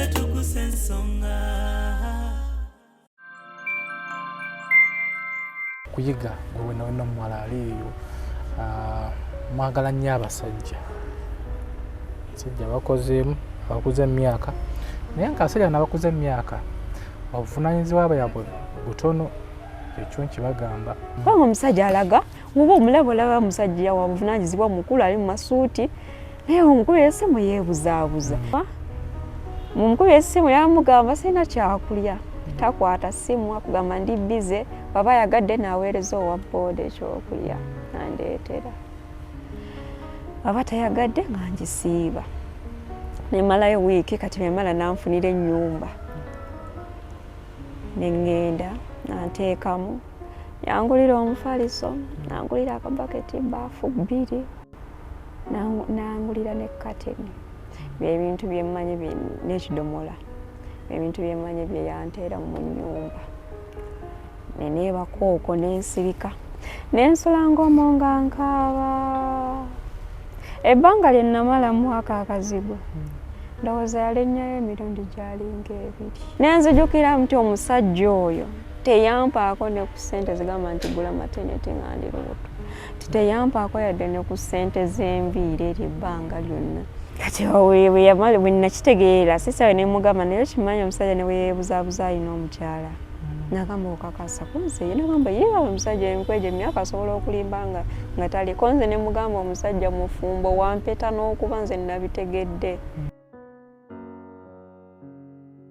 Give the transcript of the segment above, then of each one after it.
Naffe tukusa ensonga. Kuyiga gwe wena wena omuwala ali eyo, mwagala nnyo abasajja, abasajja bakozeemu, abakuze emyaka, naye nga abasajja nabakuze emyaka obuvunanyizibwa bwabwe butono, ekyo nkibagamba. Kubanga omusajja alaga woba omulaba, olaba omusajja wabuvunanyizibwa, mukulu, ali mu masuuti, naye omukubira essimu yeebuzaabuza. Mumukubira essimu yamugamba sirina kyakulya, takwata ssimu, akugamba ndi busy. Waba ayagadde naweereza owa booda ekyokulya nandeetera, aba tayagadde nga ngisiiba nemalayo wiiki. Kati bemala nanfunira ennyumba neŋŋenda nanteekamu, yangulira omufaliso, nangulira akabaketi, baafu bbiri, nangulira ne kateni, byebintu byemmanyi, n'ekidomola, ebintu byemmanyi byeyanteera mu nnyumba. Neneebaka okwo nensirika, nensula ng'omwo nga nkaaba. Ebbanga lye namala mwaka akazigo, ndowooza yalennyayo emirundi gyalinga ebiri. Nenzijukira nti omusajja oyo teyampaako ne ku ssente zigamba nti gula maternity nga ndi lubuto, ti teyampaako yadde ne ku ssente z'enviiri eryo ebbanga lyonna. Kati bwe nakitegeera sisawe nemugamba, naye okimanyi omusajja ne bwe yeebuzaabuza alina omukyala? Nagamba okakasa kunze? Nagamba ye omusajja enkwejo emyaka asobola okulimba nga taliko. Nze nemugamba omusajja mufumbo, wampeta n'okuba nze nabitegedde.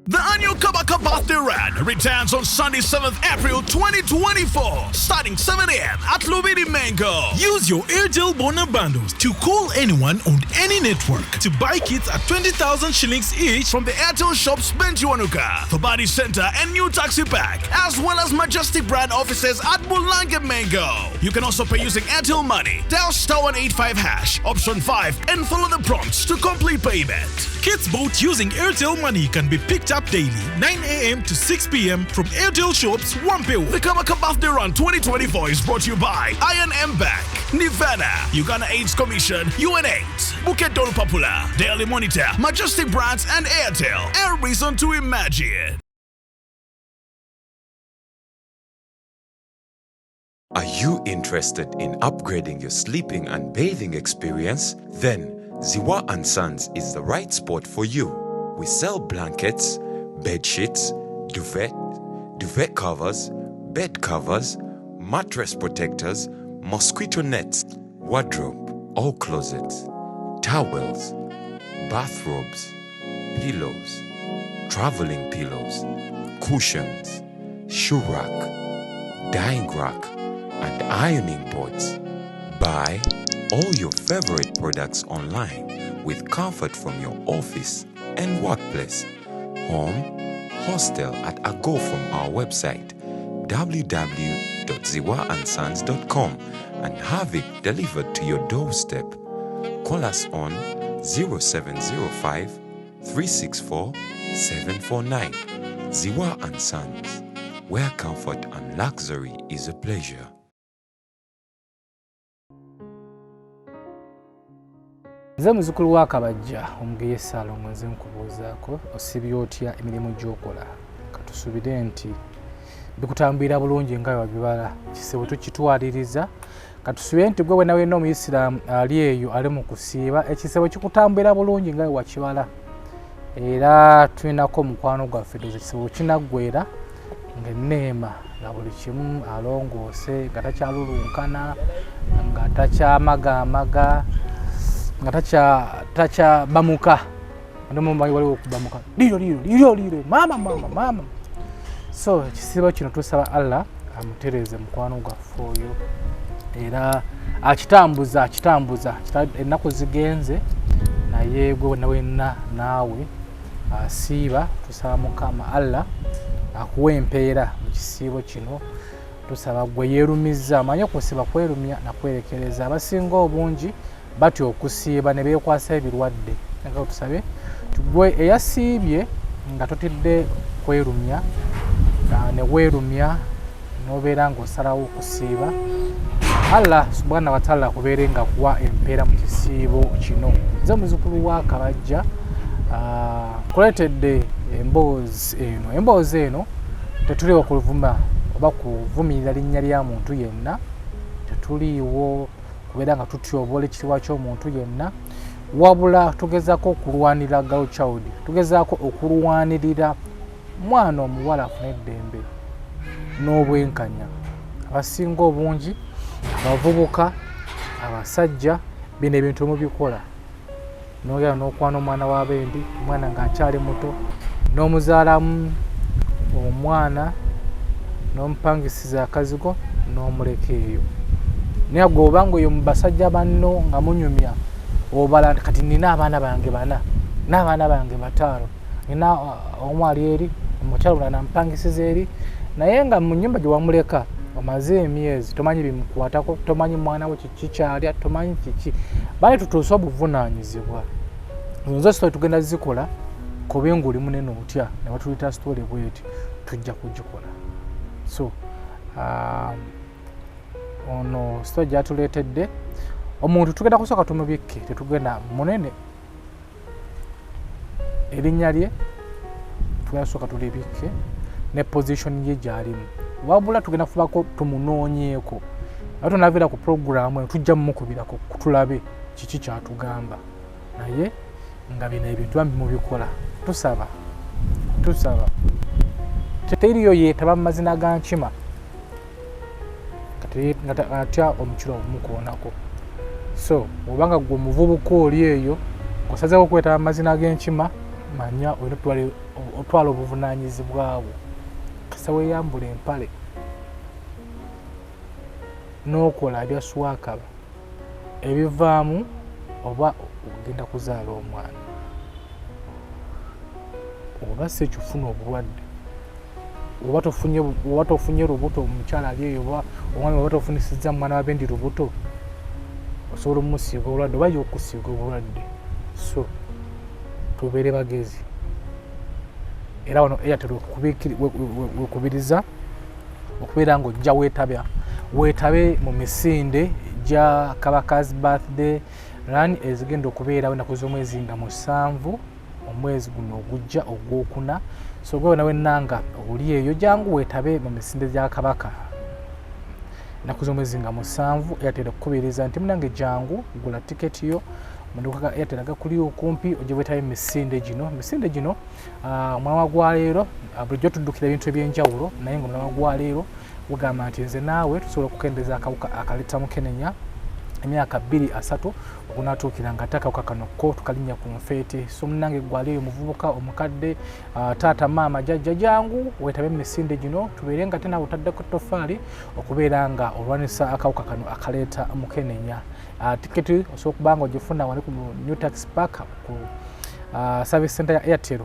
The annual Kabaka Birthday Run returns on Sunday, 7th April 2024, starting 7 a.m. at Lubiri Mengo. Use your Airtel Bona bundles to call anyone on any network to buy kits at 20,000 shillings each from the Airtel shops Benjiwanuka, Thobani Center and New Taxi Park, as well as Majestic Brand offices at Bulange Mengo. You can also pay using Airtel Money. Dial *185#, option 5, and follow the prompts to complete payment. Kits bought using Airtel Money can be picked up daily, 9 a.m. to 6 p.m. from Airtel shops Wampewo. The Kabaka Birthday Run 2024 is brought to you by I&M Bank, Nivana, Uganda AIDS Commission, UNAIDS, Bukedde Olupapula, Daily Monitor, Majestic Brands, and Airtel. A reason to imagine. Are you interested in upgrading your sleeping and bathing experience? Then Ziwa and Sons is the right spot for you. We sell blankets, bed sheets, duvet, duvet covers, bed covers, mattress protectors, mosquito nets, wardrobe, all closets, towels, bathrobes, pillows, traveling pillows, cushions, shoe rack, drying rack, and ironing boards. Buy all your favorite products online with comfort from your office and workplace, home, hostel at a go from our website www.ziwaandsons.com and have it delivered to your doorstep. Call us on 0705 364 749. Ziwa and Sons, where comfort and luxury is a pleasure. Nze muzukulu wa Kabajja Omugeye Ssaalongo, nze nkubuuzaako, osibye otya? Emirimu gy'okola katusubire nti bikutambulira bulungi nga wabibala. Kisebo tukitwaliriza, katusubire nti gwe wena wena omuyisiraamu ali eyo ali mu kusiiba, ekisebo kikutambulira bulungi nga wakibala. Era tulinako omukwano gwaffe, doza ekisebo kinaggwera ng'enneema nga buli kimu alongoose, nga takyalulunkana, nga takyamagaamaga, nga takyabamuka. Waliwo okubamuka liro liro liro liro, maama maama maama. So ekisiibo kino tusaba Allah amutereeze mukwano gwaffe oyo, era akitambuza akitambuza. Ennaku zigenze, naye gwe wena wenna naawe asiiba, tusaba Mukama Allah akuwa empeera mu kisiibo kino. Tusaba gwe yeerumizza, amanye okusiiba kwerumya nakwerekereza. Abasinga obungi batya okusiiba ne beekwasa ebirwadde. Nga tusabe gwe eyasiibye nga totidde kwerumya, ne weerumya n'obeera ng'osalawo okusiiba, Allah subhana wataala akubeere nga kuwa empeera mu kisiibo kino. Nze muzukulu wa Kabajja. Kuleetedde emboozi eno. Emboozi eno tetuliiwo kuluvuma oba kuvumirira linnya lya muntu yenna, tetuliiwo kubeera nga tutyoboola ekitiibwa ky'omuntu yenna, wabula tugezaako okulwanirira girl child, tugezaako okulwanirira mwana omuwala afune eddembe n'obwenkanya. Abasinga obungi abavubuka, abasajja, bino ebintu mubikola, nogenda n'okwana omwana w'abendi, omwana ng'akyali muto, n'omuzaalamu omwana, n'omupangisiza akazigo, n'omuleka eyo. Naye gwe obanga oyo mu basajja banno nga munyumya, obala nti kati nina abaana bange bana, n'abaana bange bataano, nina omu ali eri, omukyala omulala nampangisiza eri, naye nga mu nnyumba gye wamuleka omaze emyezi tomanyi bimukwatako, tomanyi mwana we kiki kyalya, tomanyi kiki. Bale tutuuse obuvunaanyizibwa. Nzo story tugenda zikola, kobe ng'oli munene otya ne batuyita story bweti, tujja kugikola. So ono story gyatuleetedde omuntu tugenda kusooka tumubikke, tetugenda munene erinnya lye tugenda kusooka tulibikke ne position ye gyalimu, wabula tugenda kufubako tumunoonyeeko, ate tunaviira ku programu eno tujja mumukubirako tulabe kiki kyatugamba. Naye nga bino ebintu bambi mubikola, tusaba tusaba teriyo yeetaba mu mazina ga nkima atya omukiro omukoonako. So obanga gwe omuvubuka oli eyo osazeeko okwetaba mu mazina g'enkima, manya olina otwala obuvunaanyizibwa bwo. Kasa weeyambula empale n'okola ebya swakaba ebivaamu, oba ogenda kuzaala omwana, oba si ekyo ofuna obulwadde, oba tofunye lubuto, omukyala ali eyo oba omwami oba tofunisizza mwana wabendi lubuto, osobola omusiiga obulwadde oba ye okusiiga obulwadde. So tubeere bagezi. Era wano Airtel wekubiriza okubeera ng'ojja weetabya weetabe mu misinde gya Kabaka's birthday run ezigenda okubeerawo ennaku z'omwezi nga 7 omwezi guno ogujja ogwokuna. So gwe wena wenna nga oli eyo, jangu weetabe mu misinde gya Kabaka ennaku z'omwezi nga 7. Airtel okukubiriza nti munange jangu gula tiketi yo maduuka ga Airtel agakuli okumpi, ojje weetabe mu misinde gino. Misinde gino, omulamwa gwa leero, bulijjo tuddukira ebintu ebyenjawulo, naye nga omulamwa gwa leero gugamba nti nze naawe tusobola okukendeeza akawuka akaleeta mukenenya emyaka 2 3 ogunaatuukira nga ate akawuka kano ko tukalinnya ku nfeete. So munange gwali eyo omuvubuka, omukadde, taata, maama, jajja, jangu weetabe mu misinde gino, tubeere nga ate naawe otaddeko ttofaali okubeera nga olwanisa akawuka kano akaleeta mukenenya. Tiketi osobola okuba nga ogifuna wali ku New Tax Park, ku service center ya Airtel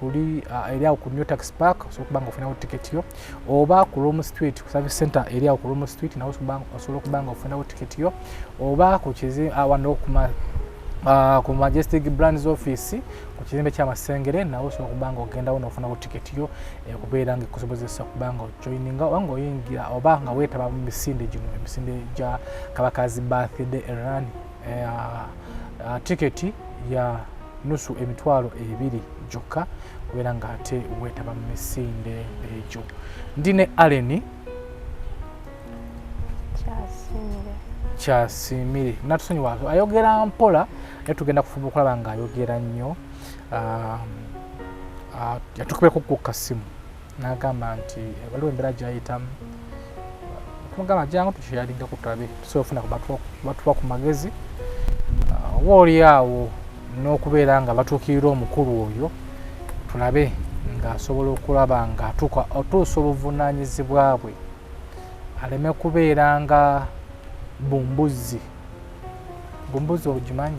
kuli eri awo ku New Tax Park, osobola okuba nga ofunawo tiketi yo, oba ku Room Street, ku service center eri awo ku Room Street, nawe osobola okuba nga ofunawo tiketi yo, oba ku kizi wano ku Majestic Brands office ku kizimbe ky'Amasengere, nawe osobola okuba nga ogendawo n'ofunawo tiketi yo okubeera nga ekusobozesa okuba nga ojoininga oba nga oyingira oba nga weetaba mu misinde gino, emisinde gya Kabaka's birthday run. Tiketi ya nusu 2000 gyokka kubeera nga ate weetaba mu misinde egyo. Ndi ne Allen Kyasimire. Kyasimire. Natusonyiwa, ayogera mpola, naye tugenda kufuba okulaba ng'ayogera nnyo. Yatukubeko ku kasimu n'agamba nti waliwo embeera gy'ayitamu. Tumugamba jangu tukyalinga kutulabe tusobola okufuna batuwa ku magezi, oba oli awo n'okubeera nga batuukirira omukulu oyo, tulabe ng'asobola okulaba ng'atuuka otuusa obuvunaanyizibwa bwe, aleme kubeera nga bumbuzi. Bumbuzi ogimanyi?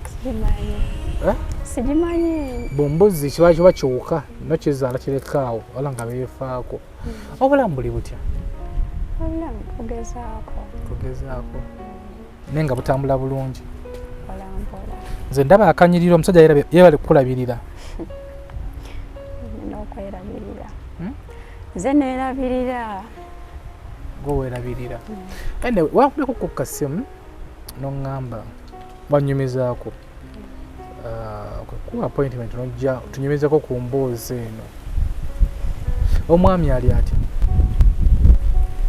Sigimanyi. Eh? Sigimanyi. Bumbuzi kiba kiwuka nokizaala kirekaawo wala nga beefaako. Obulamu buli butya? Obulamu kugezaako. Kugezaako, naye nga butambula bulungi? Mpola mpola. Nze ndaba akanyiriro, omusajja yeebale kukulabirira. Nina okwerabirira. Hmm? Nze neerabirira. Gwe weerabirira. Anyway, wankubeko ku kasimu noŋŋamba, wanyumizaako. Nakuwa appointment nojja tunyumizeko ku mboozi eno. Omwami ali atya?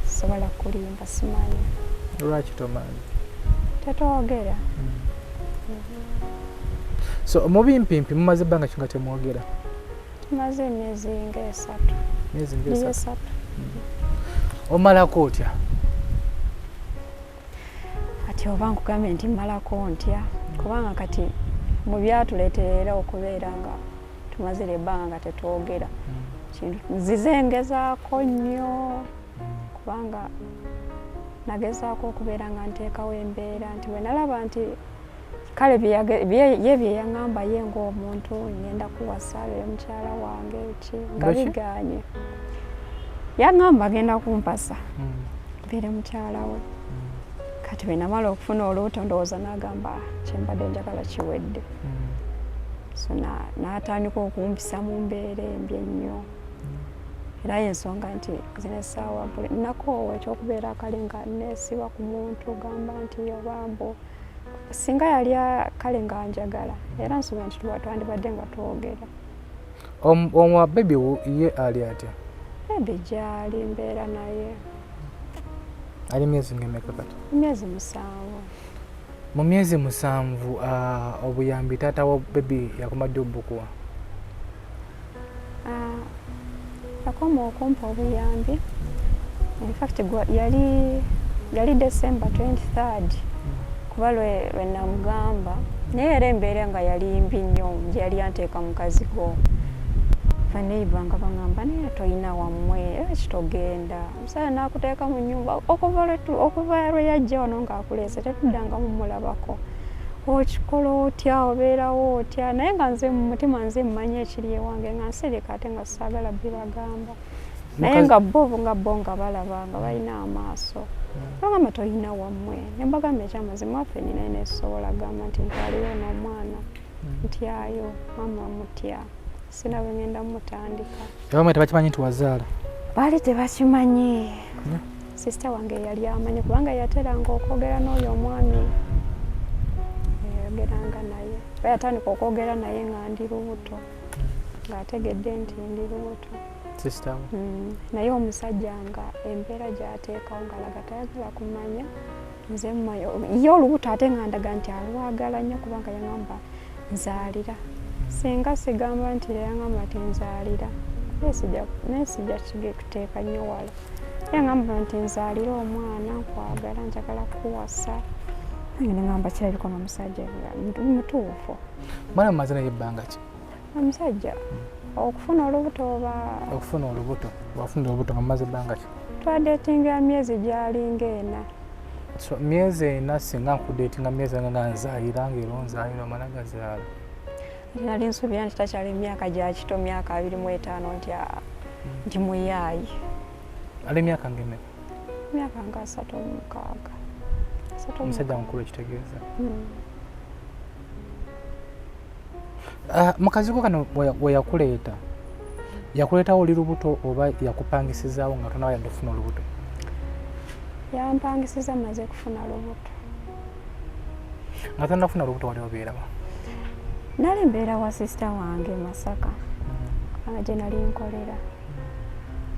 Sobola kulimba, simanyi. Lwaki tomanyi? Tetwogera. So mubimpimpi mumaze ebbanga ki nga temwogera? Tumaze emyezi nga 3. Myezi nga 3. 3. Omalako otya? Kati oba nkugambye nti mmalako ntya, kubanga kati mu byatuleetera era okubeera nga tumazire ebbanga nga tetwogera, kintu nzize ngezaako nnyo, kubanga nagezaako okubeera nga nteekawo embeera nti bwe nalaba nti kale ye bye yaŋŋamba ye ng'omuntu ngenda kuwasa abeere mukyala wange ki nga bigaanye. Yaŋŋamba agenda kumpasa mbeere mukyala we. Kati bwe namala okufuna olubuto ndowooza n'agamba kyembadde njagala kiwedde. So n'atandika okumpisa mu mbeera embi ennyo. Era y'ensonga nti zino essaawa buli nakoowa ekyokubeera akale nga neesiba ku muntu gamba nti oba mbu singa yali kale nga njagala era nsuubira nti tuba twandibadde nga twogera. Omwa baby ye ali atya? Baby gyali mbeera naye. Ali myezi ng'emeka kati? Emyezi 7. Mu myezi 7 obuyambi taata wa baby yakoma ddi obukuwa? Yakoma okumpa obuyambi. In fact yali December 23rd kuba lwe namugamba, naye era embeera nga yali mbi nnyo gye yali anteeka mu kazigo. Baneighbor nga baŋŋamba naye toyina wammwe era kitogenda, omusajja n'akuteeka mu nnyumba okuva lwe yajja wano ng'akuleese tetuddangamu mulabako, okikola otya, obeerawo otya? Naye nga nze mu mutima nze mmanyi ekiri ewange nga nsirika ate nga saagala bibagamba, naye nga bo nga balaba nga balina amaaso. Bagamba toyina wammwe, ne mbagamba ekyamazima waffe nina nesobola gamba nti ntwaliyo n'omwana ntyayo, maama mutya, sina bwe ngenda mutandika. Ebamwe tebakimanyi nti wazaala? Baali tebakimanyi. Sisita wange yali amanyi kubanga yateranga okwogera n'oyo omwami, yayogeranga naye. Oba yatandika okwogera naye nga ndi lubuto, ng'ategedde nti ndi lubuto. Sisita we? Naye omusajja nga embeera gy'ateekawo ng'alaga tayagala kumanya nze mmanyi ye olubuto, ate nga ndaga nti alwagala nnyo kubanga yaŋŋamba nzaalira. Singa sigamba nti yaŋŋamba nti nzaalira, naye sijja kuteeka nnyo wala. Yaŋŋamba nti nzaalira omwana, nkwagala, njagala kuwasa. Nange ne ŋŋamba kirabika ono omusajja mutuufu. Mwana mumaze naye ebbanga ki? Omusajja okufuna olubuto oba? Okufuna olubuto, wafuna olubuto nga mumaze ebbanga ki? Twadeetinga myezi gyalinga 4. So myezi 4 singa nkudeetinga myezi 4 nga nzaalira ng'era onzaalira omala gazaala. Nali nsuubira nti takyali myaka gya kito, myaka 25 nti nti muyaayi. Ali myaka ng'emeka? Myaka nga 36. Omusajja mukulu ekitegeeza. Mukazi ko kano we yakuleeta, yakuleetawo oli lubuto oba yakupangisizaawo nga tonaba yadde okufuna olubuto? Yampangisiza maze kufuna lubuto. Nga tonnafuna lubuto wali obeerawa? Nali mbeera wa sisita wange Masaka, kubanga gye nali nkolera.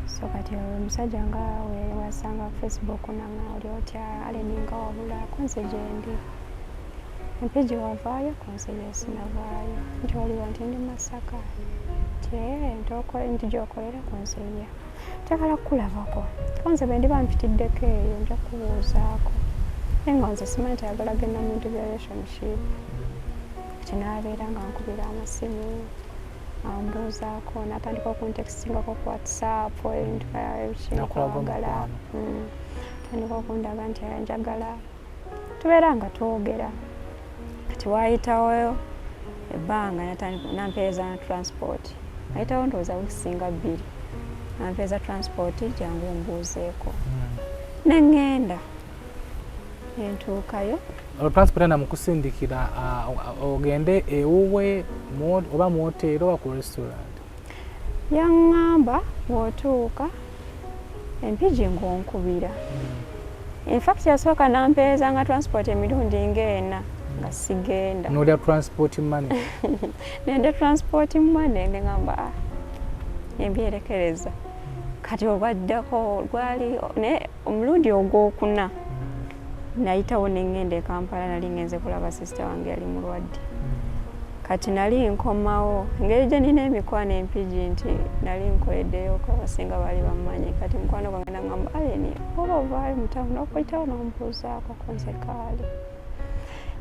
So kati omusajja nga wasanga Facebook nanga oli otya, Allen nga wabula ku nze gye ndi. Empigi wavaayo, ku nze gye sinavaayo. Nti waliwo nti ndi Masaka. Nti nti gy'okolera ku nze ye. Njagala kukulabako. Ko nze bwe ndiba mpitiddeko eyo nja kubuuzaako. Naye nga nze simanyi nti ayagala genda mu bintu bya relationship. Kati n'abeera nga nkubira amasimu, ambuuzaako, n'atandika okuntextingako ku WhatsApp, ebintu ebinkwagala. Atandika okundaga nti njagala. Tubeera nga twogera. Kati waayitawo ebbanga nampeereza transport. Ayitawo ndowooza wiiki nga 2. Nampeereza transport jangu ombuuzeeko. Ne ŋŋenda. Ne ntuukayo. Olwo transport ena mukusindikira ogende ewuwe oba mu woteeri oba ku restaurant? Yaŋŋamba bw'otuuka Empigi ng'onkubira. In fact yasooka n'ampeereza nga transport emirundi ng'ena. Nga sigenda. Nolya transport money. Nende transport money, neŋamba ah, embyerekereza. Kati olwaddako lwali naye omulundi ogwokuna nayitawo neŋŋenda e Kampala, nali ŋŋenze kulaba sister wange yali mulwadde. Kati nali nkomawo, engeri gye nina emikwano empigi nti nali nkoleddeyoko, abasinga baali bammanyi. Kati mukwano gwange naŋŋamba, Aleni, oba ovaayo mu tawuni okuyitawo n'ombuuzaako ku nze kaali.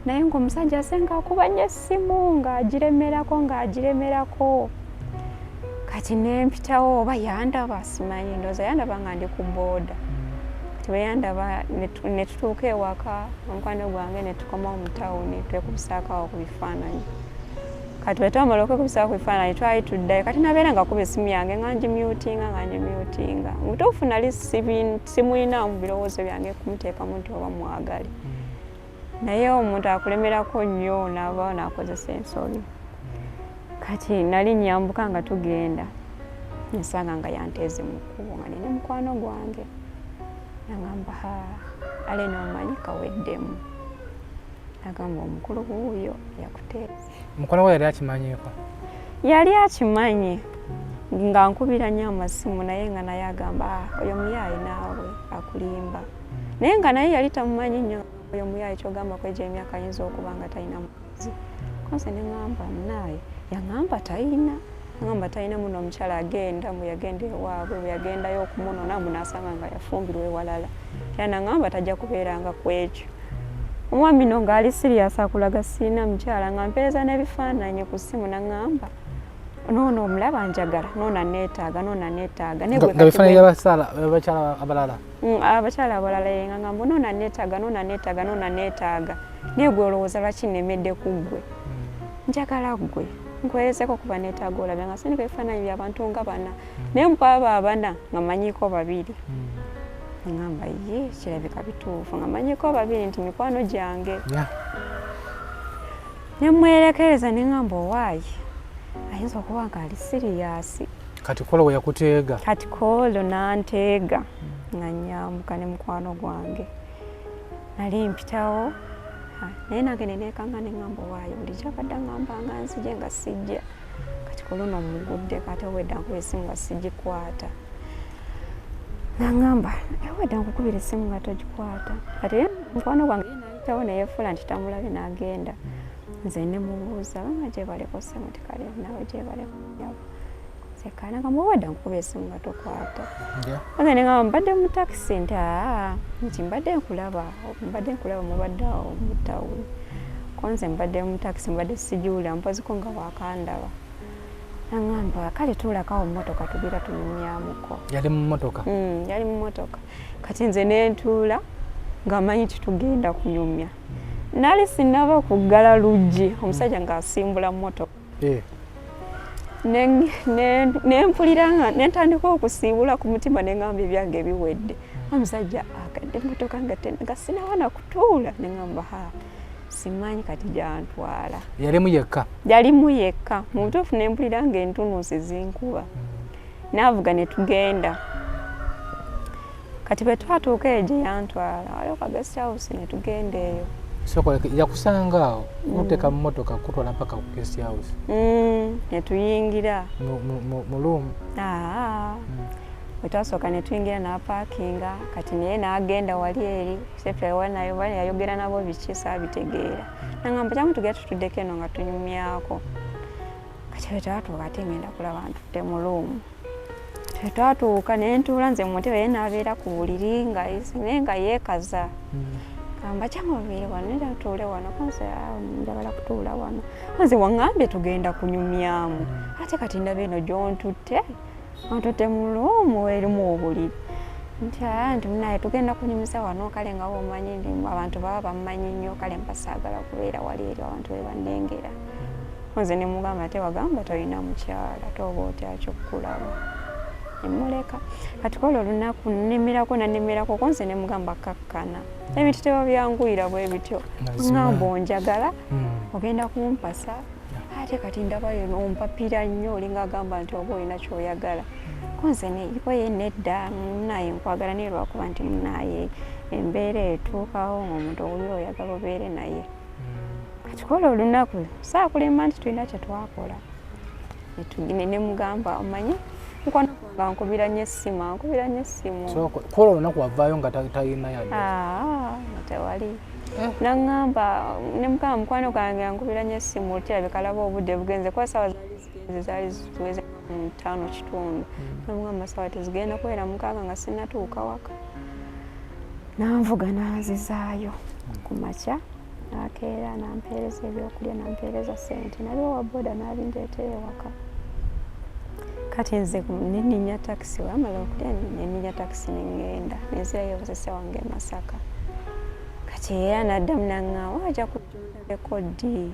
Naye ng'omusajja asenga akuba nnyo essimu, ng'agiremerako ng'agiremerako. Kati nempitawo, oba yandaba simanyi, ndowooza yandaba nga ndi ku booda. Kati bwe yandaba ne tutuuka ewaka omukwano gwange ne tukomawo mu tawuni, twekubisaako awo ku bifaananyi. Kati bwe twamala okwekubisaako ku bifaananyi twali tuddayo. Kati nabeera nga kuba essimu yange nga ngimyutinga nga ngimyutinga. Mu butuufu nali simuyinaamu mu birowoozo byange kumuteekamu nti oba mwagale, naye omuntu akulemerako nnyo n'abaawo n'akozesa ensobi. Kati nali nyambuka nga tugenda, nsanga nga yanteeze mu kkubo nga nina mukwano gwange, nagamba, ha, Aleni, omanyi kaweddemu. Nagamba, omukulu wuuyo yakuteeza. Mukwano gwe yali akimanyiiko? Yali akimanyi nga nkubira nnyo amasimu, naye nga naye agamba, ah, oyo muyaayi naawe akulimba. Naye nga naye yali tamumanyi nnyo. Oyo muyaayi kyogamba kwegyo emyaka ayinza okuba nga talina mukazi. Konse ne ŋŋamba, munaaye yaŋŋamba talina, ŋŋamba talina muno omukyala agenda mbu yagenda ewaabwe, bwe yagendayo okumunona mbu n'asanga nga yafumbirwa ewalala, era naŋŋamba tajja kubeeranga ku ekyo. Omwami no ng'ali serious akulaga siina mukyala, nga mpeereza n'ebifaananyi ku ssimu, naŋŋamba noono omulaba njagala, noono aneetaaga, noono aneetaaga. Naye gwe nga kati bifaananyi by'abakyala abalala. Abakyala abalala ye nga ngamba noono aneetaaga, noono aneetaaga, noono aneetaaga, naye gwe olowooza lwaki nnemedde ku ggwe? Njagala ggwe nkwerezeko kuba neetaaga olabe nga sindika ebifaananyi by'abantu nga bana, naye mukwabo abana nga manyiiko babiri. Ngamba ye kirabika bituufu nga manyiiko babiri nti mikwano gyange. Ne mwerekereza ne ŋŋamba owaayi ayinza okuba nga ali serious. Kati kolo we yakuteega? Kati koolo nanteega nga nyambuka ne mukwano gwange, nali mpitawo, naye nange neneekanga ne ŋŋamba owaayi bulijjo abadde aŋŋamba nga nzije nga sijja, kati ku luno muguddeko, ate obwedda nkuba essimu nga sigikwata. Naŋŋamba obwedda nkukubira essimu nga togikwata. Kati mukwano gwange ye nayitawo neyefuula nti tamulabye n'agenda. Nze ne mubuuza, banga gyebaleko ssimu? Ti kale naawe gyebaleko nnyabo. Nze kale nagamba obwedda nkukuba essimu nga tokwata. Nze ne ŋŋamba mbadde mu takisi, nti aa, nti mbadde nkulaba, mbadde nkulaba mubadde awo mu tawuni. Ko nze mbadde mu takisi, mbadde sigiwulira mpoziko nga wakandaba. Naŋŋamba kale tuulako awo mu mmotoka tugira tunyumyamuko. Yali mu mmotoka? Yali mu mmotoka. Kati nze ne ntuula nga manyi nti tugenda kunyumya. Nali sinnaba kuggala luggi, omusajja ng'asimbula mmotoka. Ne mpulira nga ne ntandika okusiibula ku mutima, ne ŋŋamba ebyange biwedde. Omusajja agadde emmotoka nga sinaba na kutuula, ne ŋŋamba ha, simanyi kati gyantwala. Yalimu yekka? Yalimu yekka. Mu butuufu ne mpulira ng'entunuusi zinkuba. Naavuga ne tugenda. Kati bwe twatuuka eyo gye yantwala, waliwo ka guest house, ne tugenda eyo. Sooka yakusanga awo, kuteeka mu mmotoka kutwala mpaka ku guest house? Ne tuyingira. Mu room? Aa, bwe twasooka ne tuyingira n'apaakinga, kati naye n'agenda wali eri nayo yayogera nabo biki saabitegeera. Nangamba kyangu tugenda tutuddeko eno nga tunyumyako. Kati bwe twatuuka ate ngenda kulaba ntutte mu room. Bwe twatuuka ne ntuula nze mu ntebe, ye n'abeera ku buliri nga naye nga yeekaza. Gamba kyangu obeere wano, nera tuule wano. Nze njagala kutuula wano. Nze waŋŋambye tugenda kunyumyamu, ate kati ndaba eno gy'ontutte, ontutte mu room erimu obuliri. Nti aa, nti munaye tugenda kunyumiza wano, kale nga bw'omanyi nti abantu baba bammanyi nnyo, kale mba saagala kubeera wali eri abantu be bannengera. Nze ne mugamba ate wagamba tolina mukyala, tooba otya kyokkulaba. Ne muleka. Kati kola olunaku nnemerako nannemerako, ko nze ne mugamba kakkana. Ebintu tebabyanguyira bwe bityo. Ŋŋamba onjagala, ogenda kumpasa, ate kati ndabayo ompapira nnyo, olinga agamba nti oba olina ky'oyagala. Ko nze ko ye nedda, munaaye nkwagala naye lwakuba nti munaaye embeera etuukawo ng'omuntu owulira oyagala obeere naye. Kati kola olunaku saakulimba nti tulina kye twakola, ne mugamba, omanyi mukwano gwange ankubira nnyo essimu, ankubira nnyo essimu. So kola olunaku wavaayo nga talina yadde? Ah, nga tewali. Naŋŋamba, ne mugamba, mukwano gwange ankubira nnyo essimu, kirabika laba obudde bugenze, kuba saawa zaali zigenze, zaali ziweze mu 5:15. Namugamba saawa tezigenda kubeera 6 nga sinnatuuka waka. Nanvuga nanzizaayo ku makya, nakeera nampeereza ebyokulya, nampeereza sente, nabiwa wa boda nabindeetera ewaka. Kati nze neninya takisi, wamala okulya neninya takisi neŋŋenda, nenzirayo obusese wange e Masaka. Kati era naddamu naŋŋamba, ajja kujja ondabeko ddi?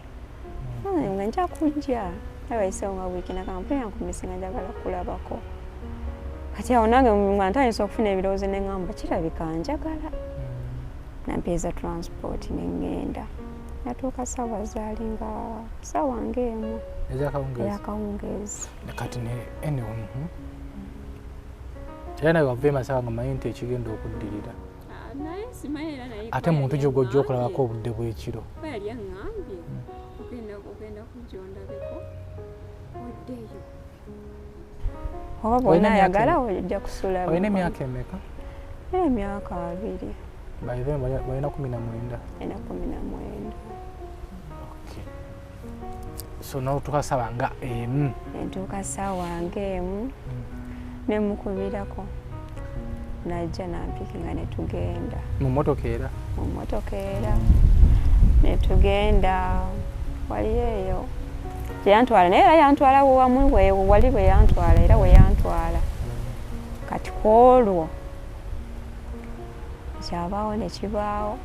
Nga nja kujja abayisewo nga wiiki. Nagamba, nkumisinga, njagala kulabako. Kati awo nange nga ntandise okufuna ebirowoozo, neŋŋamba kirabika njagala. Nampeeza transport neŋŋenda, natuuka saawa zaali nga saawa nga 1 ezakawungeezi. Eyakawungeezi. Kati ne anyway, Era nawe wava e Masaka nga manyi nti ekigenda okuddirira, ate muntu gyo gwojja okulabako obudde bw'ekiro. Yali aŋŋambye ogenda kujja ondabeko oddeyo, oba Olina bwona emyaka ayagala ojja kusula. Olina emyaka emeka? Emyaka 20. By then walina 19? Ena 19. Okay. So notuuka saawa nga 1? Entuuka saawa nga 1, nemukubirako, najja nampikinga netugenda. Mu motoka era? Mu mmotoka era netugenda, waliyo eyo gyeyantwala, naye era yantwala wamu wali bwe yantwala, era we yantwala. Kati ku olwo kyabaawo nekibaawo,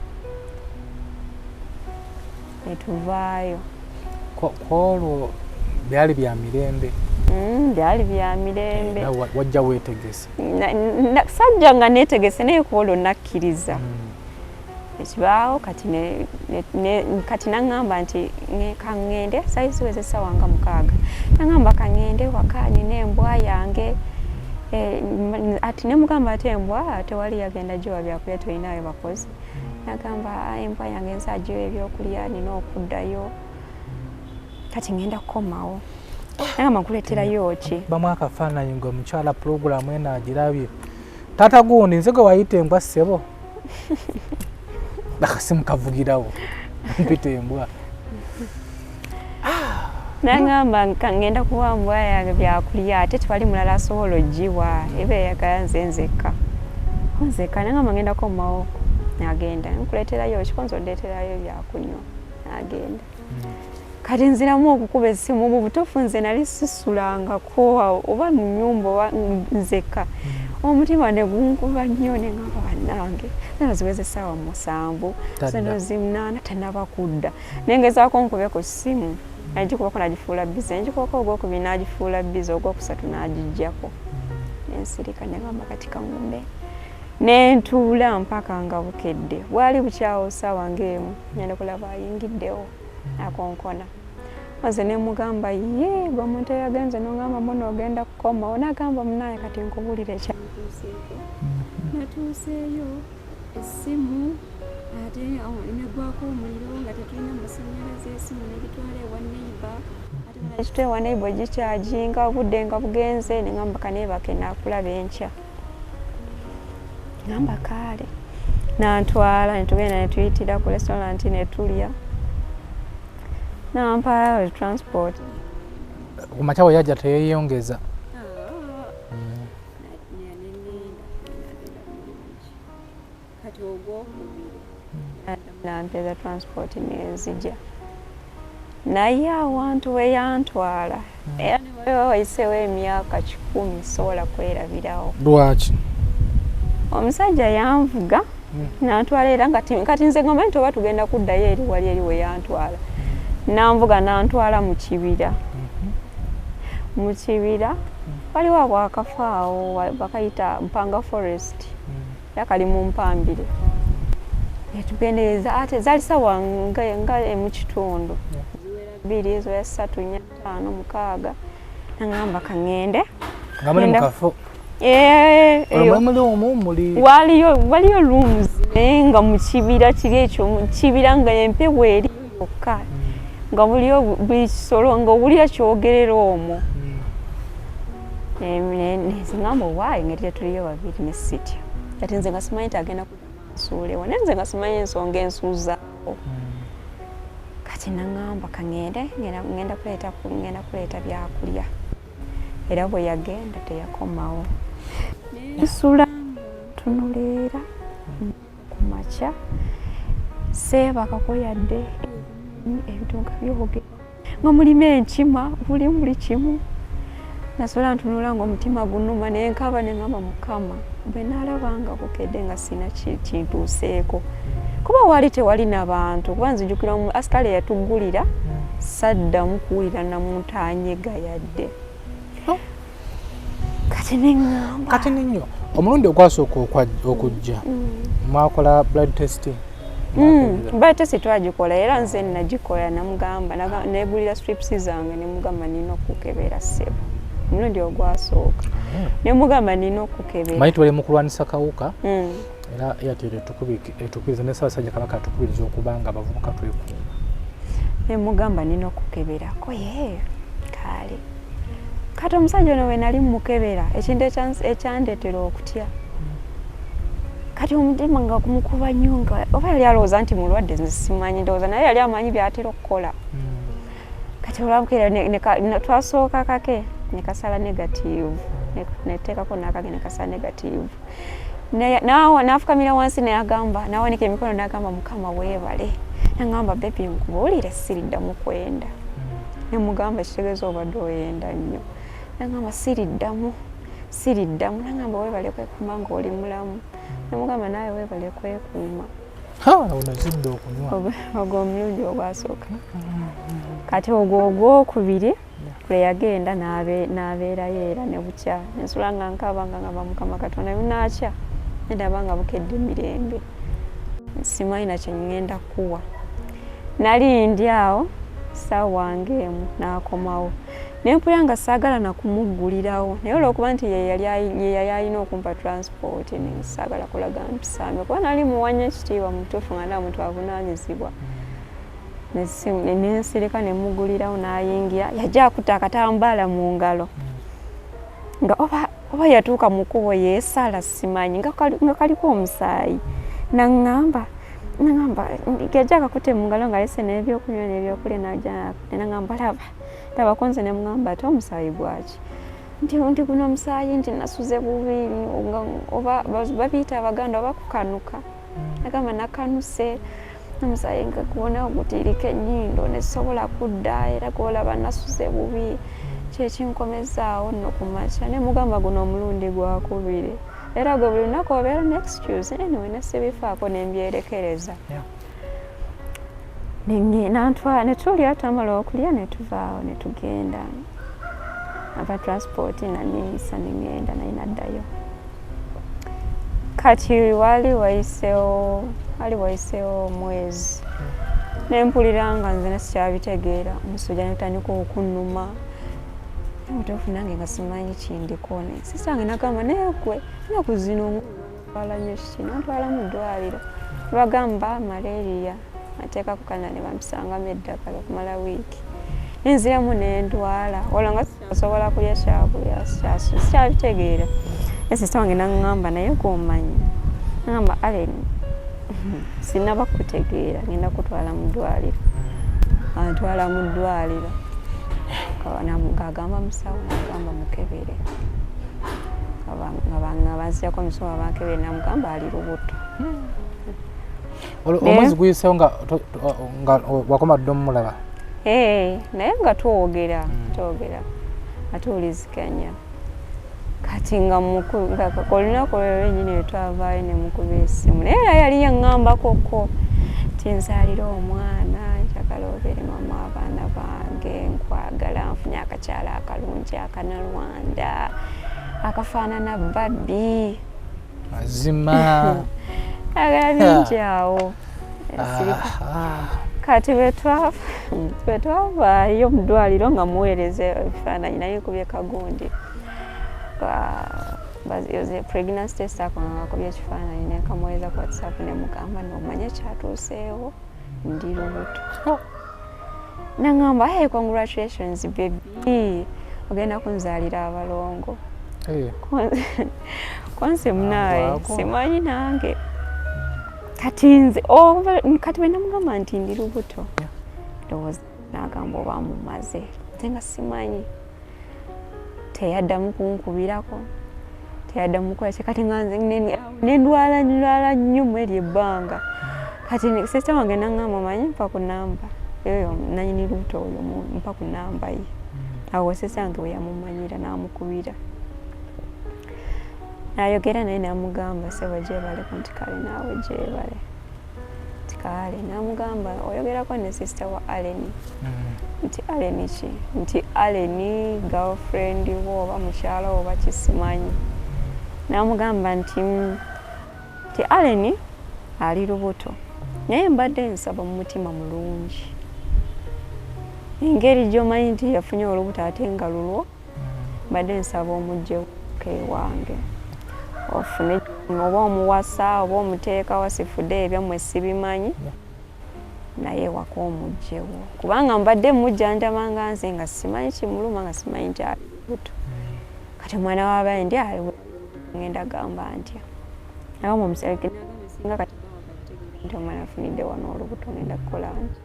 netuvaayo. Kwolwo byali bya mirembe? Byali bya mirembe. Era wajja weetegese? Sajja nga neetegese, naye ku olwo nakkiriza ekibaawo. Kati kati naŋŋamba nti kaŋŋende, saali ziweze essaawa nga 6, naŋŋamba kaŋŋende waka, nina embwa yange. Ati nemugamba, ate embwa tewali yagenda giwa byakulya, tolinayo bakozi. Nagamba, "Ah, embwa yange nze agiwa ebyokulya, nina okuddayo, kati ŋŋenda kukomawo." Nagamba, nkuleeterayo ki? Bamu akafaananyi nga omukyala pulogulaamu eno agirabye. Taata gundi, nze gwe wayita embwa, ssebo, akasimu kavugirawo, mpita embwa. Nagamba ngenda kuwa mbwa yange byakulya, ate tewali mulala asobola ogiwa, eba eyagala nze nzekka nzekka. Nagamba ngenda komawo, nagenda, nkuleeterayo kikonza ondeeterayo byakunywa, nagenda. Kati nziramu okukuba essimu. Mu butuufu nze nali sisulangako oba mu nyumba oba nzekka, omutima ne gunkuba nnyo, ne ngamba bannange, zino ziweze essaawa 7, zino 8, tanaba kudda. Nengezaako nkube ku ssimu, nagikubako nagifuula busy, ngikubako ogwokubiri nagifuula busy, ogwokusatu nagijjako, nensirika. Negamba kati kaŋŋumbe, nentuula mpaka nga bukedde. Bwali bukyawo ssaawa nga 1, ngenda kulaba ayingiddewo akonkona. Maze nemugamba, ye gwe omuntu eyagenze nogamba muno ogenda kukomawo? Nagamba, munaye, kati nkubuulira ekyantuuseeko. Natuuseeyo essimu ate negwako omuliro nga tetulina masanyalaze, esimu negitwala ewa neighbor, ate negitwala ewa neighbor gikyajinga, obudde nga bugenze. Negamba kaneebake, nakulaba enkya. Ngamba kaale. Nantwala netugenda netuyitira ku restaurant netulya, nampa transport. Ku makya bwe yajja teyeyongeza? Kati ogwokubiri nampeeza transport nenzija, naye awantu we yantwala, era newaba wayiseewo emyaka 100, sobola kwerabirawo. Lwaki? Omusajja yanvuga nantwala, era nga kati nze ngamba nti oba tugenda kuddayo eri wali eri we yantwala. Nanvuga nantwala mu kibira. Mu kibira waliwo abwakafo awo bakayita Mpanga Forest, era kali mu Mpambire. Netugendereza, ate zaali sawa nga 1:15, ziwera 2, ziwera 3, 4, 5, 6. Nangamba kaŋŋende. Nga muli mukafo? Eh, eyo. Olwo muli omwo muli? Waliyo rooms, naye nga mu kibira kiri ekyo, mu kibira nga empewo eriyo yokka. Nga buli kisolo nga owulira kyogerera omwo. Nengamba owaayi ngeri tetuliyo babiri ne sitya. Kati nze nga simanyi nti agenda nsuulewo, naye nze nga simanyi ensonga ensuuzaawo. Kati naŋŋamba kaŋŋende, ngenda kuleeta byakulya. Era bwe yagenda teyakomawo. Nsula ntunuleera ku makya, seebakako yadde, ebintu nga byogera nga mulimu enkima, mulimu buli kimu. Nasula ntunula ng'omutima gunuma, nenkaba neŋŋamba Mukama bwe naalaba nga bukedde nga sina kintuuseeko, kuba waali tewali n'abantu, kuba nzijukira asikale yatuggulira, saddamu kuwulira namuntu anyega yadde. Kati neŋŋamba Kati nnyo omulundi ogwasooka okujja mwakola blood testing? Blood test twagikola, era nze nagikola. Namugamba, negulira strips zange, nemugamba nina okukebera ssebo. Omulundi ogwasooka nemugamba nina okukebera. Manyi tubali mu kulwanisa kawuka, era Airtel etukubiriza ne Ssaabasajja Kabaka atukubiriza okuba nga abavubuka twekuuma. Nemugamba nina okukeberako. Ye kale kati omusajja ono we nali mukebera, ekintu ekyandeetera okutya, kati omutima nga gumukuba nnyo, nga oba yali alowooza nti mulwadde, nze simanyi, ndowooza naye yali amanyi byatera okukola. Kati olwabukeera twasooka kake nekasala negative, neteekako nakake nekasala negative. Nafukamira wansi neyagamba, nawanika emikono nagamba, "Mukama weebale." Nagamba, "Baby, nkubuulire, siriddamu kwenda." Nemugamba, "Kitegeeza obadde oyenda nnyo." Nagamba, "Siriddamu, siriddamu." Nagamba, "Weebale kwekuuma ng'oli mulamu." Nemugamba, "Naawe weebale kwekuuma." Onazidde okunywa. Ogwo omulundi ogwasooka. Kati ogwo ogwokubiri lwe yagenda n'abeerayo, era ne bukya ensula nga nkaaba nga ngamba Mukama Katonda bunaakya nendaba nga bukedde emirembe, simanyi na kye ŋŋenda kuwa. Nali ndi awo ssaawa ng'emu n'akomawo, ne mpulira nga saagala na kumuggulirawo, naye olw'okuba nti ye yali alina okumpa transport, ne saagala kulaga mpisambe, kuba nali muwanya ekitiibwa mu butuufu nga ndaba muntu avunaanyizibwa. Nensirika nemugulirawo, n'ayingira, yajja akutte akatambaala mu ngalo nga oba yatuuka mu kkubo yeesala, simanyi, nga kaliko omusaayi. Naŋŋamba yajja akakutte mu ngalo ng'alese n'ebyokunywa n'ebyokulya, najja naŋŋamba, "Laba, labako." Nze ne muŋŋamba, "Ate omusaayi gwaki?" Nti guno omusaayi, nti nasuze bubi, oba babiyita Abaganda oba kukanuka. Agamba, "Nakanuse omusaayi nga gwona gutiirika ennyindo, nesobola kudda, era gwolaba nasuze bubi, kyekinkomezaawo nno ku makya." Ne mugamba, "Guno omulundi gwakubiri, era gwe buli lunaku obeera ne excuse." Anyway, nesibifaako nembyerekereza. Nantwala netulya, twamala okulya netuvaawo netugenda, ava transport naniisa nengenda naye naddayo. Kati wali wayiseewo omwezi, nempulira nga nze nesikyabitegeera, omusujja netandika okunnuma mutuufu, nange nga simanyi kindiko. Sister wange nagamba, "Naye gwe ennaku zino ntwala nnyo kiki?" Nantwala mu ddwaliro, bagamba malaria, ateekako kana ne bampisangamu eddagala okumala wiiki, nenziramu nendwala. Olwo nga sikyasobola kulya kyakulya, sikyabitegeera. Sister wange naŋŋamba, "Naye gwomanyi," naŋŋamba, "Allen, sinaba kutegeera, ngenda kutwala mu ddwaliro." Antwala mu ddwaliro, ng'agamba musawo, nagamba mukebere, nga banzijako omusawo bankebere, namugamba ali lubuto. Omwezi guyisewo nga wakoma dde omulaba? Naye nga twogera, twogera nga tuwuliziganya. Kati nga olunaku olwo lwennyini lwetwavaayo nemukuba esimu, naye era yali yaŋŋambakoko ti, "Nzaalira omwana, njagala obeere mama abaana bange, nkwagala, nfunye akakyala akalungi akanalwanda akafaanana babbi." Mazima. Agala bingi awo. Kati bwetwavaayo mu ddwaliro nga muweereza ebifaananyi, naye nkubye kagundi pregnancy test ako, nga ngakubye ekifaananyi nenkamuweereza ku WhatsApp, nemugamba, "Nomanye kyatuuseewo, ndi lubuto." Nangamba, hey, congratulations baby, ogenda kunzaalira abalongo. Konse munaye simanyi nange kati nze kati bwe namugamba nti ndi lubuto, ndowooza n'agamba oba mumaze, nze nga simanyi. Teyaddamu kunkubirako, teyaddamu kukola ki. Kati nga nze nendwala ndwala nnyo mu eryo ebbanga. Kati sister wange naŋŋamba, omanyi mpa ku namba eyo nanyini lubuto oyo, mpa ku namba ye. Awo sister wange bwe yamumanyira n'amukubira, nayogera naye, namugamba, sebo gyebaleko. Nti kale, naawe gyebale. Nti kale. Namugamba, oyogerako ne sister wa Aleni. Nti Aleni ki? Nti Aleni girlfriend wo oba mukyala oba kisimanyi. Namugamba nti nti Aleni ali lubuto, naye mbadde nsaba mu mutima mulungi, engeri gy'omanyi nti yafunye olubuto ate nga lulwo, mbadde nsaba omuggyeko ewange, ofune oba omuwasa oba omuteeka wasifudde, ebyammwe sibimanyi, naye waka omugjewo, kubanga mbadde mujjanjaba nga nze nga simanyi kimuluma, nga simanyi nti ali lubuto. Kati omwana wabaye ndi ngenda gamba ntya? Naye omusinga kati nti omwana afunidde wano olubuto, ngenda kukola nti?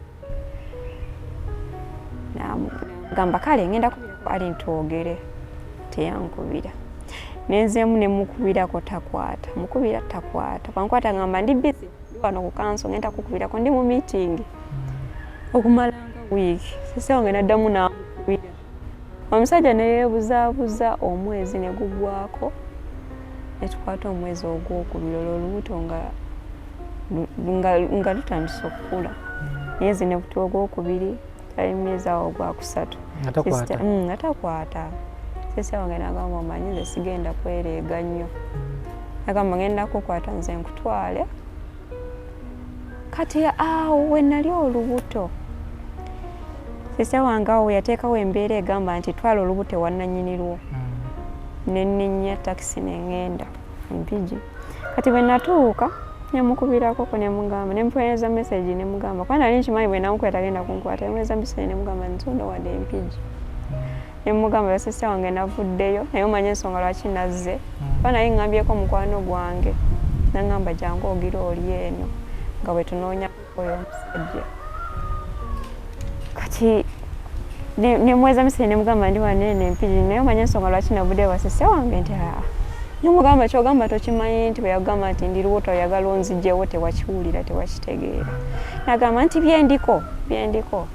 Gamba kale ngenda kubirako ali ntwogere. Teyankubira, nenzeemu nemukubirako, takwata. Mukubira, takwata. Bwankwata ngamba ndi busy, ndi wano ku kanso, ngenda kukubirako, ndi mu meeting. Okumala nga wiiki, sister wange naddamu namukubira, omusajja neyeebuzaabuza. Omwezi ne gugwako, netukwata omwezi ogwokubiri, olwo olubuto nga lutandise okukula. Myezi ne buti ogwokubiri, ali myezi awo ogwakusatu, nga takwata. Sister wange nagamba, omanyi nze sigenda kwereega nnyo. Nagamba, ngenda kukwata nze nkutwale. Kati awo we nali olubuto, sister wange awo yateekawo embeera egamba nti twala olubuto ewannanyini lwo. Nenninnya takisi neŋŋenda Empigi. Kati bwe natuuka, nemukubirako nemugamba, nemupeereza message nemugamba, kuba nali nkimanyi bwe namukwata tagenda kunkwata. Nemuweereza message nemugamba nti wadde Empigi, nemugamba sister wange navuddeyo, naye omanye ensonga lwaki nazze, kuba naye ŋŋambyeko mukwano gwange, naŋŋamba jangu ogira oli eno nga bwe tunoonya oyo omusajja. Kati nemuweza message nemugamba ndi waneeno Empigi, naye omanye ensonga lwaki navuddeyo wa sister wange. Nti aa, nemugamba kyogamba tokimanyi nti bwe yagamba nti ndi lubuto oyagala onzigyewo, tewakiwulira, tewakitegeera. Nagamba nti byendiko, byendiko.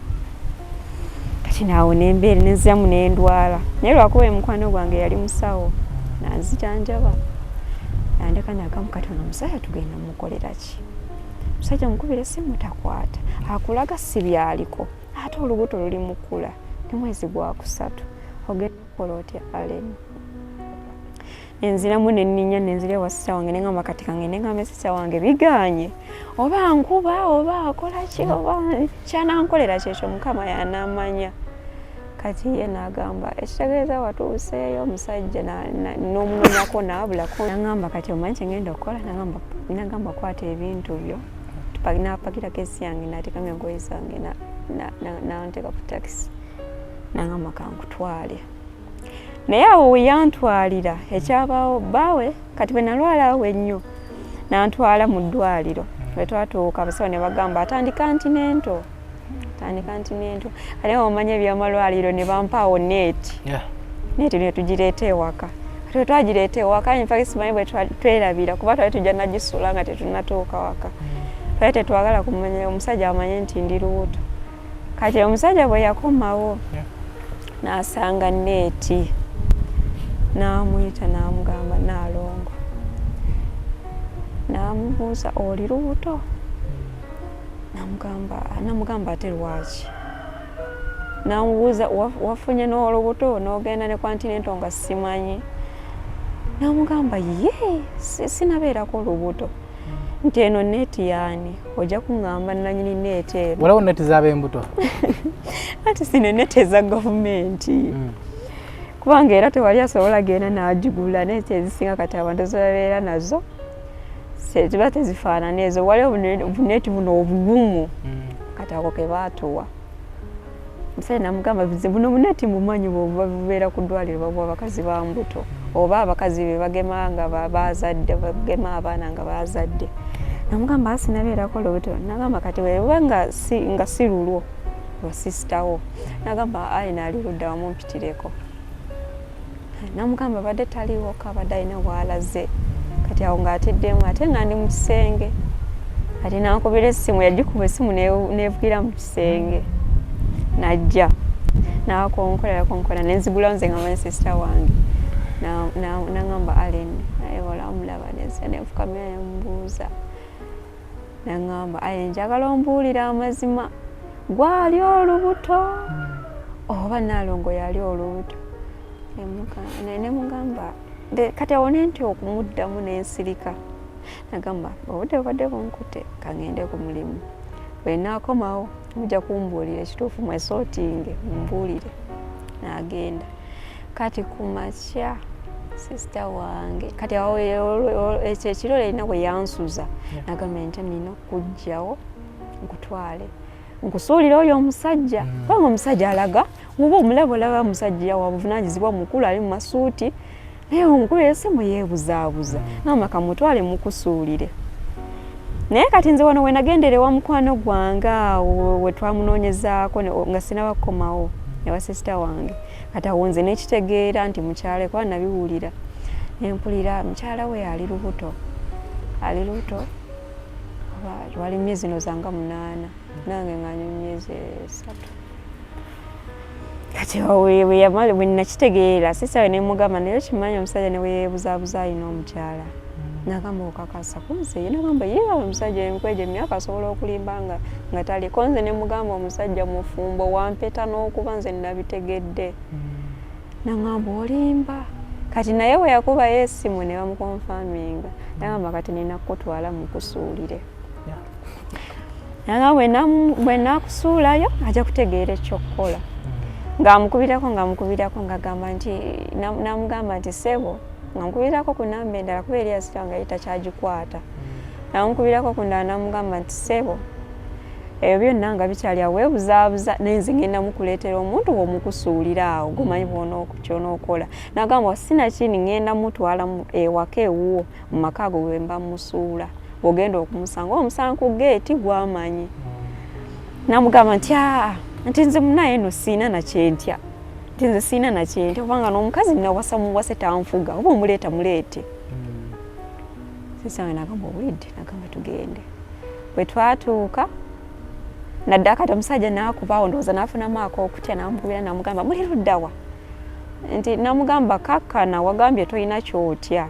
Kati naawo nembeera nenziramu nendwala, naye lwakuba mukwano gwange yali musawo, nanzijanjaba, nandeka. Nagamu kati ono omusajja tugenda mukolera ki? Omusajja mukubira essimu takwata, akulaga si byaliko, ate olubuto luli mukula, ne mwezi gwakusatu, ogenda kukola otya Allen? Nenziramu nenninya, nenzira ewa sister wange, nengamba kati kange nengamba sister wange biganye, oba nkuba oba akola ki oba kyanankolera kyekyo Mukama yanamanya. Kati ye nagamba ekitegeeza watuuseeyo omusajja n'omunonyako naabulako. Nagamba kati omanyi kyengenda okukola? Nagamba kwata ebintu byo. Napakira case yange, nateekamu engoye zange, nanteeka ku takisi, nagamba kankutwale. Naye awo weyantwalira ekyabaawo baawe, kati bwe nalwala awo ennyo, nantwala mu ddwaliro. Bwe twatuuka, abasawo ne bagamba atandika antenatal, tandika antenatal. Kale omanya ebyamalwaliro, ne bampaawo net, net ne tugireeta ewaka. Kati bwe twagireeta ewaka, in fact simanyi bwe twerabira, kuba twali tujja nagisula nga tetunatuuka waka. Twali tetwagala kumanya omusajja amanye nti ndi lubuto. Kati omusajja bwe yakomawo n'asanga net, n'amuyita, n'amugamba Naalongo, n'amubuuza, oli lubuto? Namugamba ate lwaki? Namubuuza, wafunye n'olubuto n'ogenda ne ku antenatal nga simanyi? Namugamba ye sinabeerako lubuto. Nti eno net yaani? Ojja kuŋŋamba nanyini net eno. Waliwo net z'ab'embuto. Ati sino net eza gavumenti, kubanga era tewali asobola genda n'agigula. Net ezisinga kati abantu zebabeera nazo ziba tezifaanana ezo. Waliwo obunet buno obugumu, kati ako ke baatuwa. Omusajja namugamba buno buneti mumanyi bubeera ku ddwaliro, babuwa abakazi ba mbuto oba abakazi be bagema nga bazadde, bagema abaana nga bazadde. Namugamba sinabeerako lubuto. Nagamba kati weba nga si lulwo lwa sisitawo. Nagamba ayi naali ludda wamumpitireko. Namugamba badde taliiwo ko, abadde alina waalaze. Kati awo ng'atiddemu ate nga ndi mu kisenge. Kati nankubira essimu, yagikuba essimu nevugira mu kisenge, najja nakonkola, yakonkola nenzigulawo nze nga manyi sisita wange. Nangamba Allen, naye olamulaba nenzija nenfukamira nemubuuza, nangamba aye njagala ombuulire amazima, gwali olubuto oba Naalongo yali olubuto? Nemugamba kati awo nentya okumuddamu nensirika. Nagamba obudde bubadde bunkute, kangende ku mulimu, bwenaakomawo mujja kumbuulira ekituufu, mwesootinge mumbuulire. Nagenda. Kati ku makya sisita wange, kati awo ekyo ekiro erina bwe yansuza, nagamba nti nina okujjawo nkutwale nkusuulire oyo omusajja, kubanga omusajja alaga oba omulaba olaba musajja wabuvunanyizibwa mukulu ali mu masuuti, naye omukubira essimu yeebuzaabuza. Nagamba kamutwale mukusuulire. Naye kati nze wano wenagendera ewa mukwano gwange awo we twamunoonyezaako nga sinaba kukomawo ewa sisita wange. Kati awo nze nekitegeera nti mukyala, kuba nabiwulira nempulira mukyala we ali lubuto, ali lubuto oba wali myezi no zanga 8, nange nga ndi myezi 3. Kati bwe bwe nakitegeera, sisita we nemugamba, naye okimanyi omusajja ne bwe yeebuzaabuza alina omukyala. Nagamba okakasa kunze? Ye nagamba ye omusajja emikwejo emyaka asobola okulimba nga taliko. Nze nemugamba omusajja mufumbo wampeta n'okuba nze nabitegedde. Nagamba olimba. Kati naye bwe yakubayo essimu ne bamuconfirminga, nagamba kati nina kukutwala mukusuulire. Nagamba bwe nakusuulayo ajja kutegeera ekyokukola. Ng'amukubirako ng'agamba nti namugamba nti ssebo, nga mukubirako ku namba endala kuba eri asira nga ye takyagikwata. Namukubirako ku ndala namugamba nti ssebo, ebyo byonna nga bikyali awo weebuzaabuza, naye nze ngenda mukuleetera omuntu w'omukusuulira awo gomanyi ky'onookola. Nagamba sinakini ngenda mutwala ewaka ewuwo mu maka ago bwe mba musuula, bw'ogenda okumusanga omusanga ku geeti gwamanyi. Namugamba nti aa, nti nze munaye no siina nakyentya, nti nze siina nakyentya kubanga n'omukazi nawasa muwase tanfuga, oba omuleeta muleete. Sisange nagamba owulidde, nagamba tugende. Bwe twatuuka naddala kati omusajja n'akubaawo ndowooza n'afunamu ak'okutya, n'amukubira n'amugamba muli luddawa? Nti namugamba kakkana, wagambye tolina kyotya,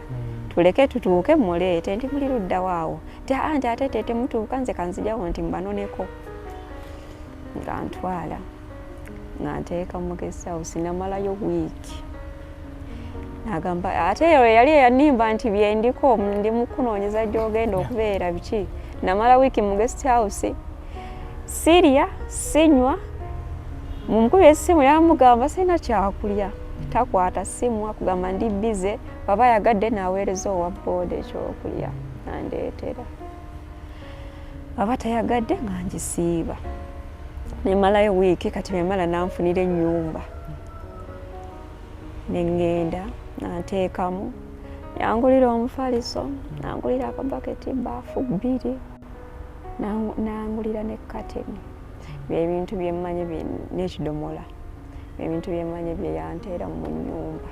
tuleke tutuuke muleete. Nti muli luddawa awo? Nti aa, nti ate temutuuka, nze kanzijawo nti mbanoneko. Nga ntwala nga nteeka mu guest house, namalayo wiiki. Nagamba ate eyo yali eyanimba nti byendiko ndi mukunoonyeza gy'ogenda okubeera biki. Namala wiiki mu guest house, sirya sinywa. Mumukubi essimu yamugamba sirina kyakulya, takwata simu, akugamba ndi busy, baba ayagadde naweereza owa booda ekyokulya nandeetera, aba tayagadde nga ngisiiba. Nemalayo wiiki. Kati bwemala nanfunira ennyumba neŋŋenda nanteekamu, yangulira omufaliso, nangulira akabaketi, baafu bbiri, nangulira ne kateni, byebintu byemmanyi, n'ekidomola, ebintu byemmanyi bye yanteera mu nnyumba.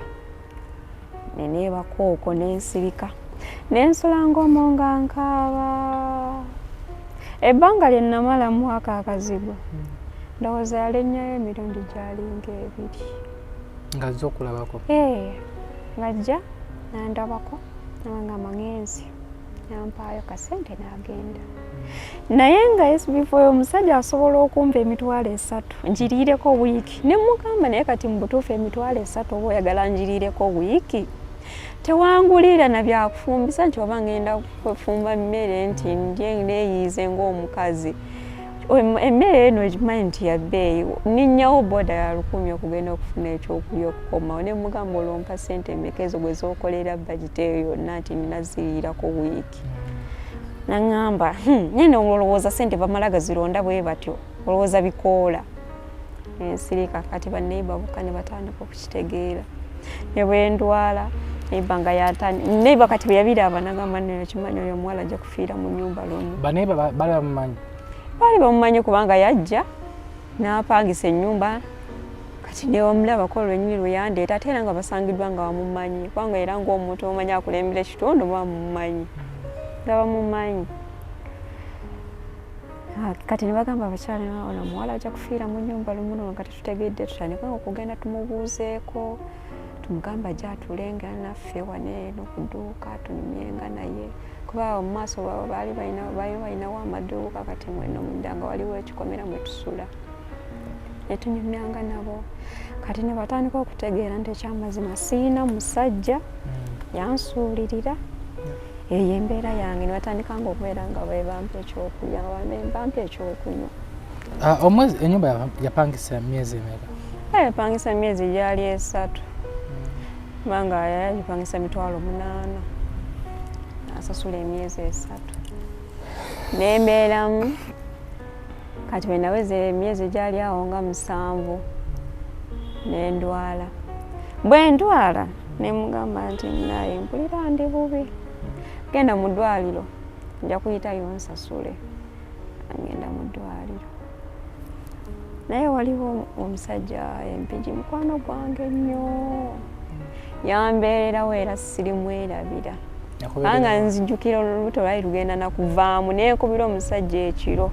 Neneebaka okwo nensirika nensula ng'omwo nga nkaaba. Ebbanga lye namala mwaka akazigo, ndowooza yalinnyayo emirundi gyalinga ebiri. Ng'azze okulabako? Ng'ajja nandabako, nabangamba ngenzi, nampaayo kasente n'agenda. Naye nga SB4 omusajja asobola okumpa 30,000 njiriireko wiiki, ne mugamba naye kati mu butuufu 30,000 oba oyagala njiriireko wiiki, tewangulira na byakufumbisa nti oba ngenda kufumba mmere nti ndye neeyiize ng'omukazi. Emmere eno ekimanyi nti ya bbeeyi, ninnyawo boda ya 1,000 okugenda okufuna ekyokulya okukomawo. Ne mugamba olwompa ssente mmeka ezo gwe z'okolera bajeti eyo yonna nti nina ziriirako wiiki? Naŋŋamba nene olowooza ssente bamala gazironda bwe batyo, olowooza bikoola. Nensirika. Kati baneiba bokka ne batandika okukitegeera. Ne bwe ndwala, neiba nga yatandi neiba kati bwe yabiraba nagamba nno kimanyi oyo omuwala ajja kufiira mu nnyumba lumu. Baneiba baali bamumanyi? Baali bamumanyi kubanga yajja n'apangisa ennyumba, kati newamulabako lwennyini lwe yandeeta, ate era nga basangiddwa nga bamumanyi, kubanga era ng'omuntu omanyi akulembera ekitundu bamumanyi, nga bamumanyi. Kati ne bagamba abakyala, ono omuwala ajja kufiira mu nnyumba lumu no nga tetutegedde, tutandike okugenda tumubuuzeeko, tumugamba ajja atulenga naffe wano eno ku dduuka tunyumyenga naye, kuba mu maaso baali balinawo amaduuka, kati mweno munda nga waliwo ekikomera mwe tusula, ne tunyumyanga nabo. Kati ne batandika okutegeera nti ekyamazima siina musajja, yansuulirira, eyo embeera yange. Ne batandika nga okubeera nga bebampa ekyokulya, nga bampa ekyokunywa. Omwezi ennyumba yapangisa myezi emeka? Yapangisa myezi gyali 3, kubanga yagipangisa 800,000, asasula emyezi 3 nembeeramu. Kati bwe naweza emyezi gyali awo nga 7 nendwala. Bwe ndwala nemugamba nti naye mpulira ndi bubi, genda mu ddwaliro nja kuyitayo nsasule. Ngenda mu ddwaliro, naye waliwo omusajja Empigi, mukwano gwange nnyo, yambeererawo era sirimwerabira, kubanga nzijukira olubuto lwali lugenda nakuvaamu, nenkubira omusajja ekiro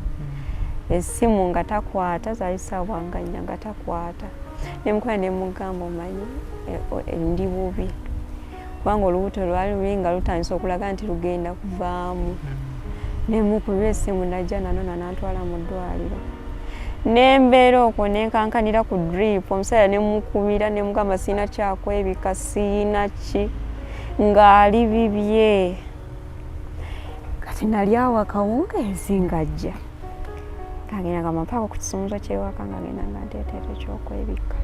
essimu nga takwata, zaali ssaawa nga 4 nga takwata, nemukuba nemugamba omanyi ndi bubi, kubanga olubuto lwali luli nga lutandise okulaga nti lugenda kuvaamu. Nemukubira essimu najja nanona nantwala mu ddwaliro, nembeera okwo nenkankanira ku drip. Omusajja nemukubira nemugamba siina kyakwebika, siina ki, ng'ali bibye. Kati nali awo akawungeezi ng'ajja ng'agenda nga mpaako ku kisumuzo ky'ewaka, ng'agenda nga ndeetera ekyokwebikka,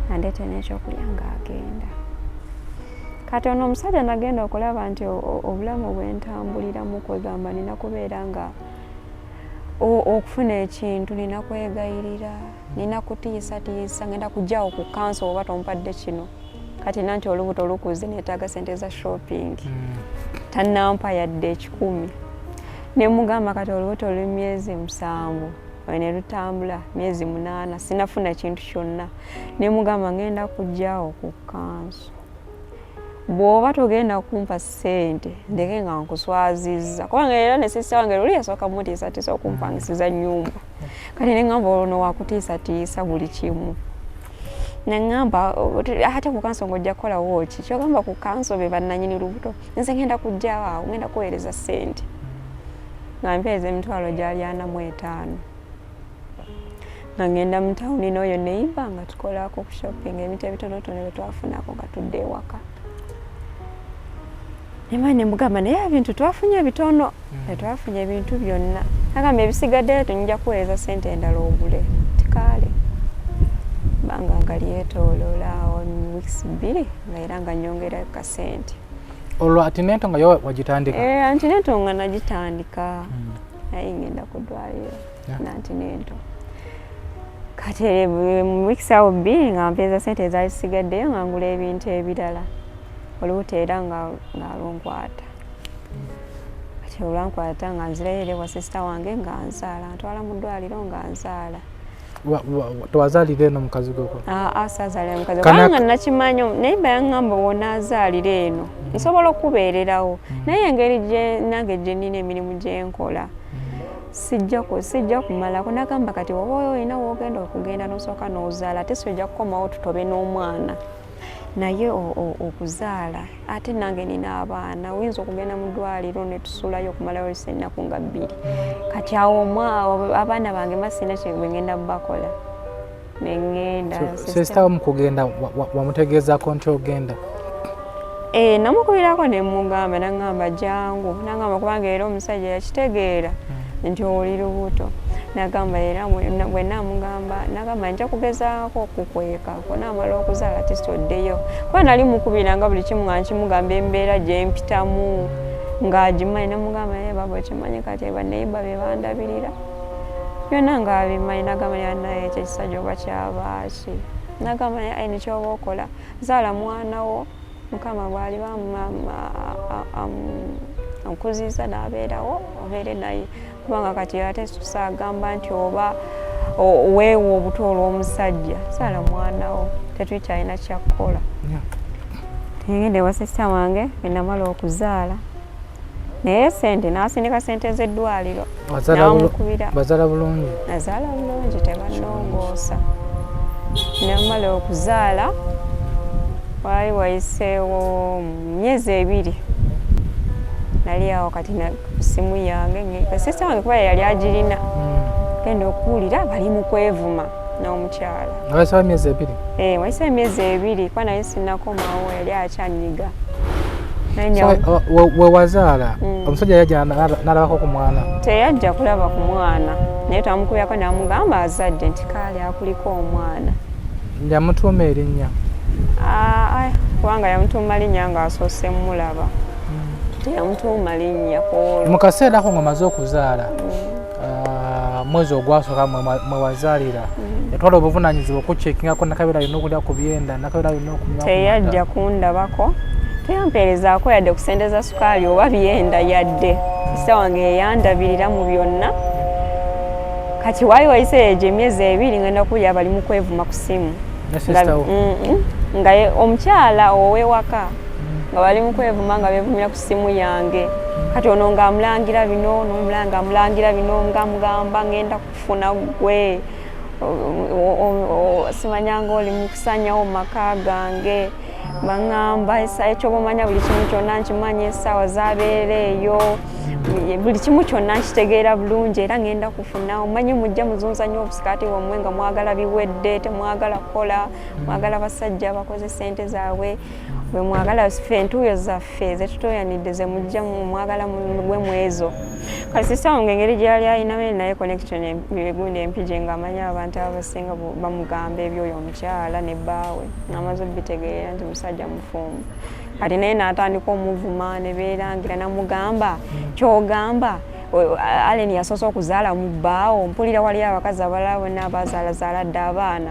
nga ndeetera n'ekyokulya ng'agenda. Kati ono omusajja nagenda okulaba nti obulamu bwe ntambuliramu, kwegamba nina kubeera nga okufuna ekintu nina kwegayirira, nina kutiisatiisa, ngenda kujjawo ku kanso oba tompadde kino. Kati nanti olubuto lukuze, neetaaga sente za shopping, tannampa yadde 100. Nemugamba kati olubuto luli myezi 7, ne lutambula myezi 8, sinafuna kintu kyonna. Nemugamba ngenda kujjawo ku kanso, bw'oba togenda kumpa ssente ndeke nga nkuswazizza, kubanga era ne sister wange luli yasooka mutiisatiisa okumpangisiza nnyumba. Kati neŋŋamba ono wakutiisatiisa buli kimu, neŋŋamba ate ku kanso ng'ojja kukolawo ki? Kyogamba ku kanso be bannanyini lubuto, nze ngenda kujjawo awo, ngenda kuweereza ssente. Nga mpeereza emitwalo gyali 45, nga ngenda mu tawuni n'oyo neighbour nga tukolako ku shopping, ebintu ebitonotono bye twafunako nga tudda ewaka. Nemanya nemugamba naye ebintu twafunye bitono, tetwafunye ebintu byonna. Agamba ebisigaddeyo tuyinja kuweereza ssente endala ogule. Tikaale banga nga lyetooloola awo weeks 2 nga era nga nyongera kasente. Olwo antenatal nga yo wagitandika? Eh, antenatal nga nagitandika, naye ngenda ku ddwaliro na antenatal. Kati mu weeks awo 2 nga mpeeza sente ezaali zisigaddeyo nga ngula ebintu ebirala. Olubuto era nga lunkwata. Kati olwankwata nga nzirayo eri ewa sister wange nga nzaala, ntwala mu ddwaliro nga nzaala. Tewazaalira eno mukazi goko? Aa, saazaalira mukazi, kubanga nakimanyi naye bayaŋŋamba wonaazaarira eno nsobola okubeererawo, naye engeri nange gye nnina emirimu gye nkola sijja kumalako. Nagamba kati oba olina woogenda okugenda n'osooka n'ozaala, ate si ojja kukomawo tutobe n'omwana, naye okuzaala ate nange nina abaana, oyinza okugenda mu ddwaliro ne tusulayo okumalayo olusi ennaku nga 2. Kati awo abaana bange masina kye ngenda bakola, neŋŋenda. Sister wo mu kugenda wamutegeezaako nti ogenda? Eh, namukubirako ne mugamba, naŋŋamba jangu, naŋŋamba kubanga era omusajja yakitegeera nti oli lubuto. Nagamba era bwe namugamba, nagamba nja kugezaako okukweka onaamala okuzaala tisi oddeyo, kuba nali mukubiranga buli kimu nga nkimugamba embeera gye mpitamu ng'agimanyi. Namugamba naye baba okimanyi kati baneighbour be bandabirira. Byonna nga abimanyi. Nagamba naye ekyo ekisajja oba kyabaaki? Nagamba naye nekyoba okola, zaala mwana wo, Mukama bw'aliba ankuziza n'abeerawo, obeere naye, kubanga kati ate tusaagamba nti oba weewa obuto olw'omusajja. Zaala mwana wo, tetukyalina kyakukola. Ngenda ewa sister wange, enamala okuzaala, naye sente nasindika sente z'eddwaliro. Namukubira. Bazaala bulungi? Nazaala bulungi, tebanongoosa. Namala okuzaala, waali wayiseewo myezi 2, nali awo kati ku simu yange, sister wange kuba yali agirina, genda okuwulira bali mu kwevuma n'omukyala. Wayiseewo emyezi 2? Eh, wayiseewo emyezi 2, kuba naye sinakomawo, yali akyanyiga. We wazaala, omusajja yajja n'alabako ku mwana? Teyajja kulaba ku mwana, naye twamukubirako namugamba azadde, nti kaali akuliko omwana. Yamutuuma erinnya? Ah, kubanga yamutuuma linnya ng'asoose mulaba, teyamutuuma linnya kwolwo. Mu kaseera ako ng'omaze okuzaala, mwezi ogwasooka mwe wazaalira, yatwala obuvunanyizibwa okucheckingako nakabera alina okulya ku byenda, nakabera alina okunywa? Teyajja kundabako, teyampeerezaako yadde ku sente za sukaali oba byenda yadde. Sister wange yeyandabirira mu byonna. Kati waali wayise egyo emyezi 2, ngenda kulya bali mu kwevuma ku simu nga omukyala owewaka, nga bali mu kwevuma, nga bevumira ku simu yange. Kati ono ng'amulangira bino, nomulanga amulangira bino, ng'amugamba ngenda kufuna gwe, simanyanga oli mu kusanyawo mu maka gange, baŋŋamba ekyoba omanya buli kimu kyonna nkimanyi, essaawa zabeera eyo, buli kimu kyonna nkitegeera bulungi, era ngenda kufuna. Omanyi mujja muzunza nnyo obusikaati bwammwe nga mwagala biwedde, temwagala kukola, mwagala basajja bakoze sente zaabwe bwe mwagala, ffe entuuyo zaffe zetutoyanidde zemujja mwagala mugwe mwezo. Kati sister wange engeri gyeyali alinamu naye connection egundi empije, ng'amanyi abantu abasinga bamugamba ebyoyo omukyala ne bbaawe, ng'amaze obitegeera nti musajja mufumbo. Kati naye n'atandika omuvuma ne beerangira, namugamba kyogamba Allen yasoose okuzaala mu bbaawo, mpulira wali abakazi abalala bonna abazaalazaala dda abaana.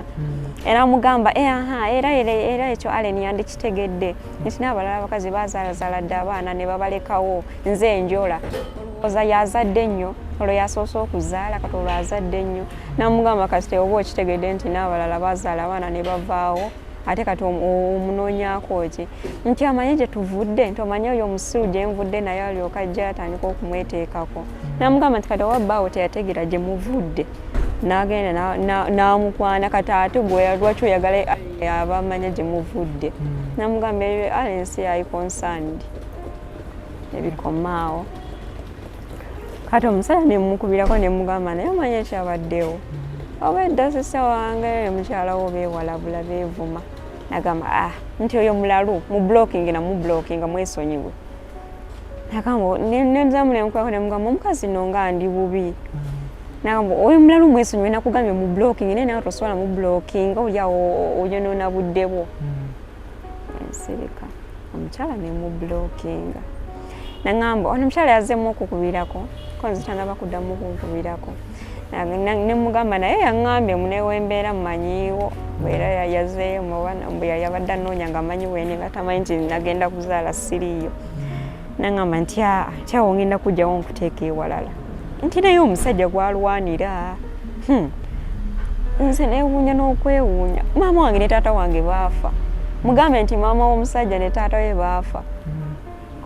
Era amugamba, eh, aha, era era era ekyo Allen yandikitegedde nti n'abalala abakazi bazaalazaala dda abaana ne babalekawo. Nze njola olowooza yazadde nnyo, olwo yasoose okuzaala, kati olwo azadde nnyo. Namugamba kati oba okitegedde nti n'abalala bazaala abaana ne bavaawo, ate kati omunoonyaako ki? Nti amanye gye tuvudde, nti omanye oyo omusiru gye nvudde naye, alyoka ajja atandika okumweteekako. Namugamba nti kati owa bbaawo teyategeera gye muvudde, n'agenda n'amukwana, kati ate gwe lwaki oyagala aba amanye gye muvudde? Namugamba ebyo Allen si yali concerned, ebikomaawo. Kati omusajja nemukubirako nemugamba naye omanye ekyabaddewo, oba edda sister wange mukyala wo beewalabula beevuma. Nagamba, ah, nti oyo mulalu, mu blocking na mu blocking mwesonyiwe. Nagamba nenzamu nemukubirako nemugamba omukazi no nga ndi bubi. Nagamba oyo mulalu mwesonyiwe, nakugambye mu blocking, naye nawe tosobola mu blocking, oli awo oyonoona budde bwo. Nsirika, omukyala nemu blockinga. Naŋŋamba ono omukyala yazzeemu okukubirako, ko nze tanaba kuddamu kunkubirako. Nemugamba naye yaŋŋambye munewembeera mmanyiiwo, era yazzeeyo mbu yabadde anoonya nga amanyi weene, nga tamanyi nti nagenda kuzaala siriiyo. Naŋŋamba nti kyawo ngenda kujjawo nkuteeka ewalala, nti naye omusajja gwalwanira. Nze newuunya n'okwewuunya, maama wange ne taata wange baafa, mugambe nti maama w'omusajja ne taata we baafa,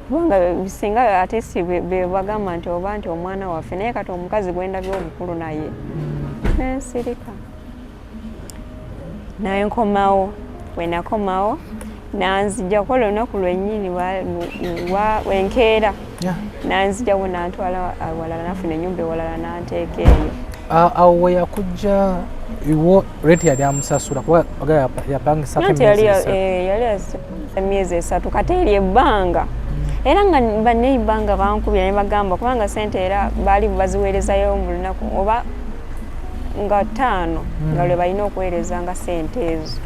kubanga singa ate si be bagamba nti oba nti omwana waffe, naye kati omukazi gwendabye obukulu naye nensirika. Naye nkomawo, we nakomawo nanzija kukola olunaku lwennyini enkeera, nanzijawo nantwala awalala, nafuna ennyumba ewalala nanteeka eyo. Awo we yakujja iwo, rent yali amusasula? Kuba yapangisako yali emyezi 3, kati eri ebbanga era nga baneiba nga bankubira ne bagamba kubanga sente era baali baziweerezayo mu lunaku oba nga 5, nga lwe balina okuweereza nga sente ezo.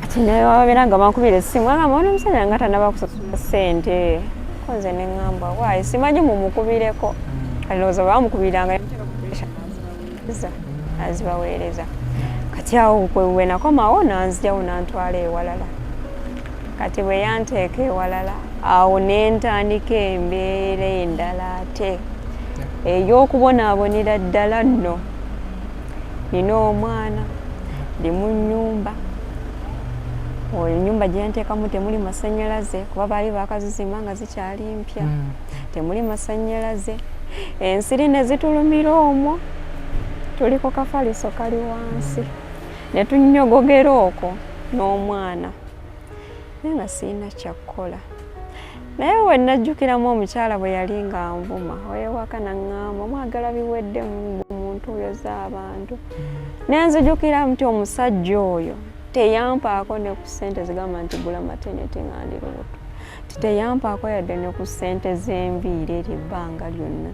Kati naye babeera nga bankubira essimu, agamba ono omusajja nga tanaba kusasula sente, ko nze neŋŋamba waayi simanyi mumukubireko. Kati ndowooza bamukubiranga Azibaweereza. Kati awo bwe nakomawo nanzijawo nantwala ewalala. Kati bwe yanteeka ewalala awo ne ntandika embeera endala ate ey'okubonaabonera ddala nno. Nina omwana, ndi mu nnyumba, ennyumba gye yanteekamu temuli masannyalaze kuba baali baakazizimba nga zikyali mpya. Temuli masannyalaze, ensiri ne zitulumira omwo, tuli ku kafaliso kali wansi ne tunnyogogera okwo n'omwana, naye nga sirina kyakkola. Naye we najjukiramu omukyala bwe yali nga nvuma ow'ewaka n'aŋŋamba mwagala biwedde omuntu oyoza abantu. Ne nzijukira nti omusajja oyo teyampaako ne ku ssente zigamba nti gula maternity nga ndi lubuto, nti teyampaako yadde ne ku ssente z'enviiri eryo ebbanga lyonna,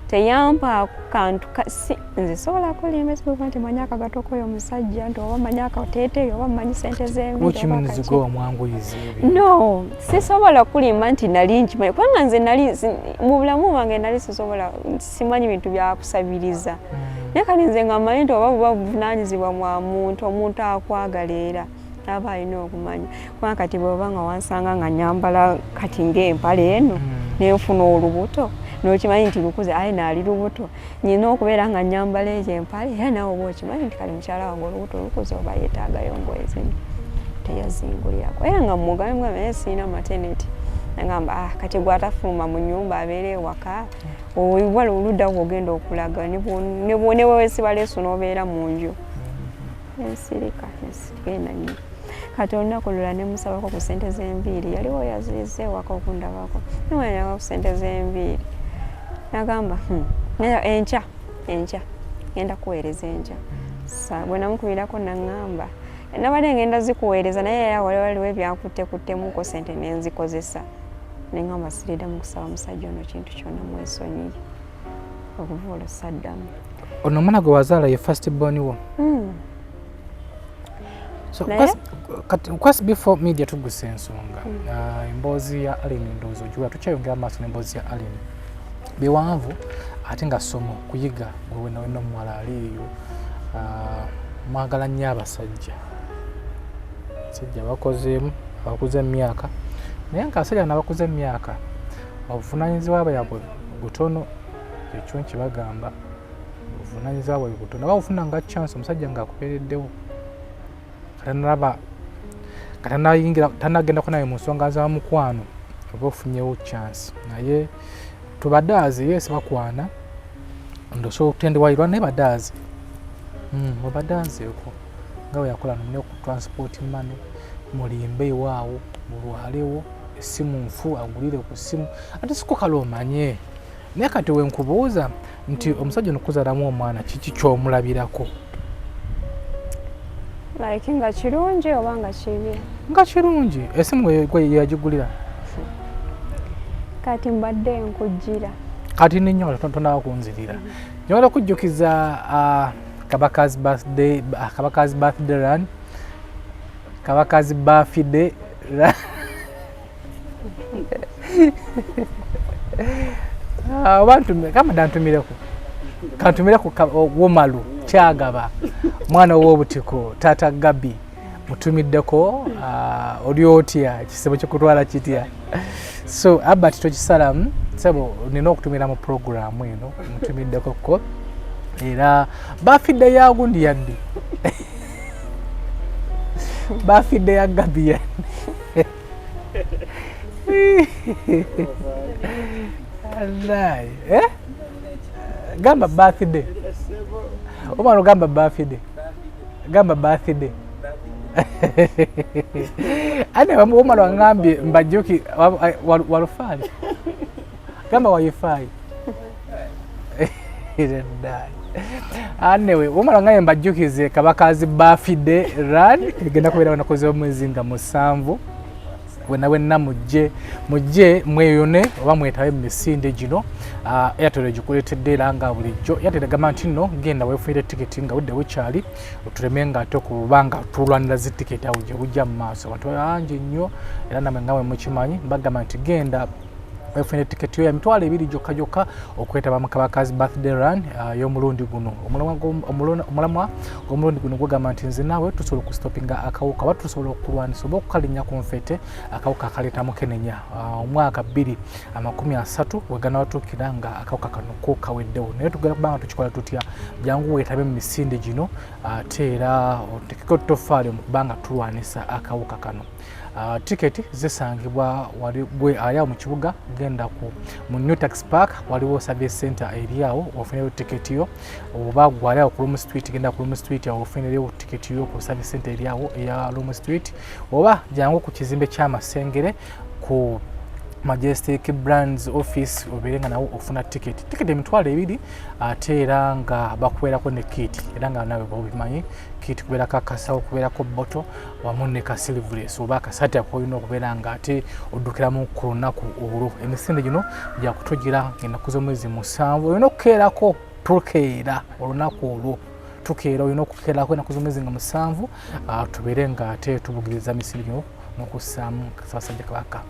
teyampaako kantu si nze sobola kulimba esikuba nti manyi akagato k'oyo omusajja nti oba manyi akateeteeyi oba manyi ssente z'enviiri. No, sisobola kulimba nti nali nkimanyi kubanga nze nali mu bulamu bwange nali sisobola, simanyi bintu byakusabiriza. Naye kati nze nga mmanyi nti oba buba buvunaanyizibwa bwa muntu, omuntu akwagala era aba alina okumanya. Kubanga kati bw'oba nga wansanga nga nyambala kati ng'empale eno nenfuna olubuto n'okimanyi nti lukuze, aye naali lubuto, nyina okubeera nga nyambala eyo empale, era naawe oba okimanyi nti kati mukyala wange olubuto lukuze oba yeetaagayo ngoye zino. Teyazingulirako era nga mugambe mugambe naye sirina maternity. Nagamba ah, kati gwe atafuluma mu nnyumba abeera ewaka owala oludda wogenda okulaga ne bwewesiba leesu n'obeera mu nju. Ensirika nsigenda nnyo. Kati olunaku lulala ne musabako ku ssente z'enviiri, yaliwo yaziize ewaka okundabako, newanyako ku ssente z'enviiri nagamba enkya enkya ngenda kuweereza enkya. Bwe namukubirako naŋŋamba nabadde ngenda zikuweereza naye era wali waliwo ebyankuttekuttemuko ssente ne nzikozesa. Ne ŋŋamba siriddamu kusaba musajja ono kintu kyonna, mwesonyiye. Okuva olwo saddamu. Ono omwana gwe wazaala ye first born wo? So, kati before media tugusa ensonga, emboozi ya Allen ndowooza ogiwulira, tukyayongera maaso n'emboozi ya Allen biwanvu ate nga ssomo kuyiga gwe wena wena omuwala ali eyo. Mwagala nnyo abasajja, abasajja bakozeemu abakuze emyaka, naye nga abasajja bano abakuze emyaka obuvunaanyizibwa bwabwe butono. Ekyo nkibagamba, obuvunaanyizibwa bwabwe butono. Oba ofuna nga chance omusajja ng'akubeereddewo katanalaba katanayingira tanagendako naye mu nsonga za mukwano, oba ofunyewo chance. Naye tubadaazi, yes, bakwana ndosobola okutendewalirwa naye badaazi mubadaazeeko nga bwe yakola nomune ku transport money, mulimbe ewaawo mulwalewo essimu nfu agulire ku ssimu ate siko kale omanye. Naye kati wenkubuuza nti omusajja ono kuzaalamu omwana kiki ky'omulabirako? Like nga kirungi oba nga kibi? Nga kirungi. Esimu gwe yagigulira. Kati mbadde nkujjira. Kati ninyo tonaba kunzirira. Njagala okujjukiza Kabaka's birthday, Kabaka's birthday run, Kabaka's birthday run. Oba kama dantumireko kantumireko womalu kyagaba mwana w'obutiko taata Gabi mutumiddeko. Oli otya? Ekisebo kikutwala kitya? So Albert tokisalamu sebo, nina okutumira mu programu eno mutumiddeko ko era bafidde ya gundi yadde bafidde ya Gabi yadde. Wallahi, eh? Gamba birthday. Omwana ogamba birthday. Gamba birthday. Ane omwana wangambye mbajuki walufaali. Gamba wifi. Anyway, omwana wangambye mbajjukize Kabakazi birthday run egenda kubeera ennaku z'omwezi nga 7. Wena wenna mujje mujje mweyone oba mwetabe mu misinde gino. Airtel egikuleetedde era nga bulijjo Airtel egamba nti nno genda weefunire tiketi nga budde bukyali, otuleme nga ate okuba nga tulwanira zi tiketi awo gye bujja mu maaso. Abantu bangi nnyo era namwe nga bwe mukimanyi mbagamba nti genda Wefunire tiketi yo ya 20,000 gyokka gyokka okwetaba mu Kabaka's birthday run y'omulundi guno. Omulamwa gw'omulundi guno gugamba nti nze naawe tusobola okustopinga akawuka oba tusobola okulwanisa oba okukalinnya ku nfete akawuka akaleeta mukenenya omwaka 2030 weganawatuukira nga akawuka kano ko kaweddewo. Naye tugenda kubanga tukikola tutya? Jangu weetabe mu misinde gino ate era otekeko ttoffaali mu kubanga tulwanisa akawuka kano. Tiketi zisangibwa wali gwe ali awo mu kibuga, genda ku mu New Tax Park, waliwo service center eri awo ofuneyo tiketi yo, oba gwe ali awo ku Room Street, genda ku Room Street awo ofuneyo tiketi yo ku service center eri awo eya Room Street, oba jangu ku kizimbe ky'Amasengere ku Majestic Brands office obeere nga nawo ofuna tiketi. Tiketi 20,000 ate era nga bakuweerako ne kit, era nga nawe bwobimanyi kit kubeerako akasawo, kubeerako bottle wamu ne ka sleeveless oba akasaati akolina okubeera nga ate oddukiramu ku lunaku olwo. Emisinde gino gyakutugira ennaku z'omwezi 7, olina okukeerako, tukeera olunaku olwo, tukeera olina okukeerako ennaku z'omwezi nga 7, tubeere nga ate tubugiriza misinde gino n'okussaamu Ssaabasajja Kabaka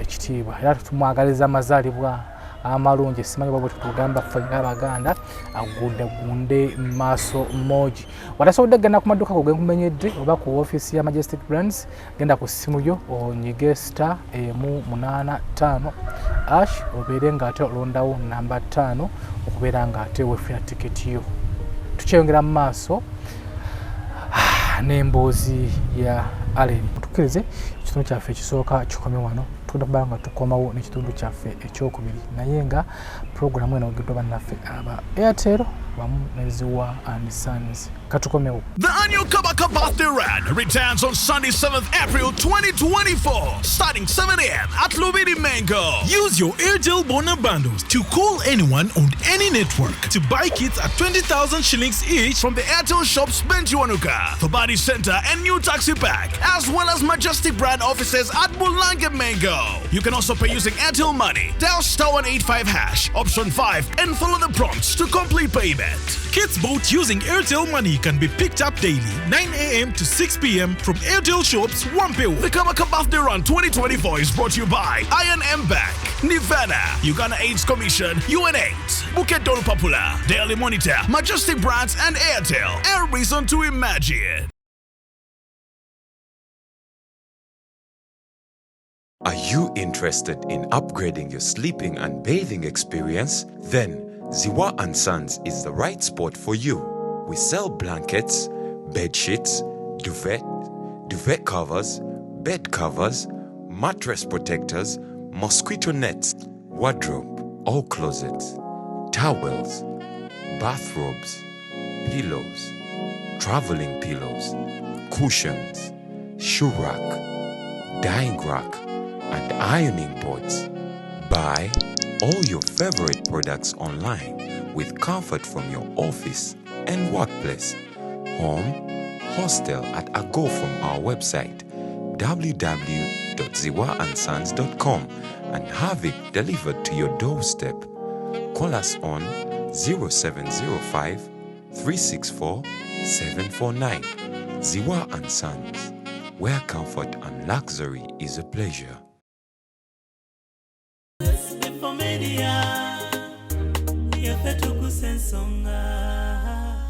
ekitiibwa. Era tumwagaliza amazaalibwa amalungi, simanyi oba bwe tutugamba ffe ng'Abaganda, agunde gunde maaso moogi. Watasobodde kugenda ku maduuka go genkumenyedde oba ku ofiisi ya Majestic Brands, genda ku ssimu yo onyige star emu munaana ttaano ash obeere ng'ate olondawo namba 5 okubeera ng'ate wefunira tiketi yo. Tukyeyongera mu maaso n'emboozi ya Allen. Tukkirize ekitundu kyaffe ekisooka kikome wano, tugenda kuba nga tukomawo n'ekitundu kyaffe ekyokubiri, naye nga pulogulaamu eno ogeddwa bannaffe aba Airtel wamu ne Ziwa and Sons. Katukomewo. The annual Kabaka Birthday Run returns on Sunday, 7th April 2024, starting 7 a.m. at Lubiri Mengo. Use your Airtel Bona bundles to call anyone on any network to buy kits at 20,000 shillings each from the Airtel shops Benjiwanuka, Thobani Center and New Taxi Park, as well as Majestic Brand offices at Bulange Mengo. You can also pay using Airtel Money. Dial star 185 hash, option 5, and follow the prompts to complete payment. Kits bought using Airtel Money can be picked up daily, 9 a.m. to 6 p.m. from Airtel shops Wampewo. The Kabaka Birthday Run 2024 is brought to you by I&M Bank, Nivana, Uganda AIDS Commission, UNAIDS, Bukedde Olupapula, Daily Monitor, Majestic Brands, and Airtel. A reason to imagine. Are you interested in upgrading your sleeping and bathing experience? Then Ziwa and Sons is the right spot for you. We sell blankets, bed sheets, duvet, duvet covers, bed covers, mattress protectors, mosquito nets, wardrobe or closets, towels, bathrobes, pillows, traveling pillows, cushions, shoe rack, dyeing rack, and ironing boards. Buy all your favorite products online with comfort from your office and workplace, home, hostel at a go from our website www.ziwaandsons.com and have it delivered to your doorstep. Call us on 0705 364 749. Ziwa and Sons, where comfort and luxury is a pleasure. Media, yaffe tukusa ensonga.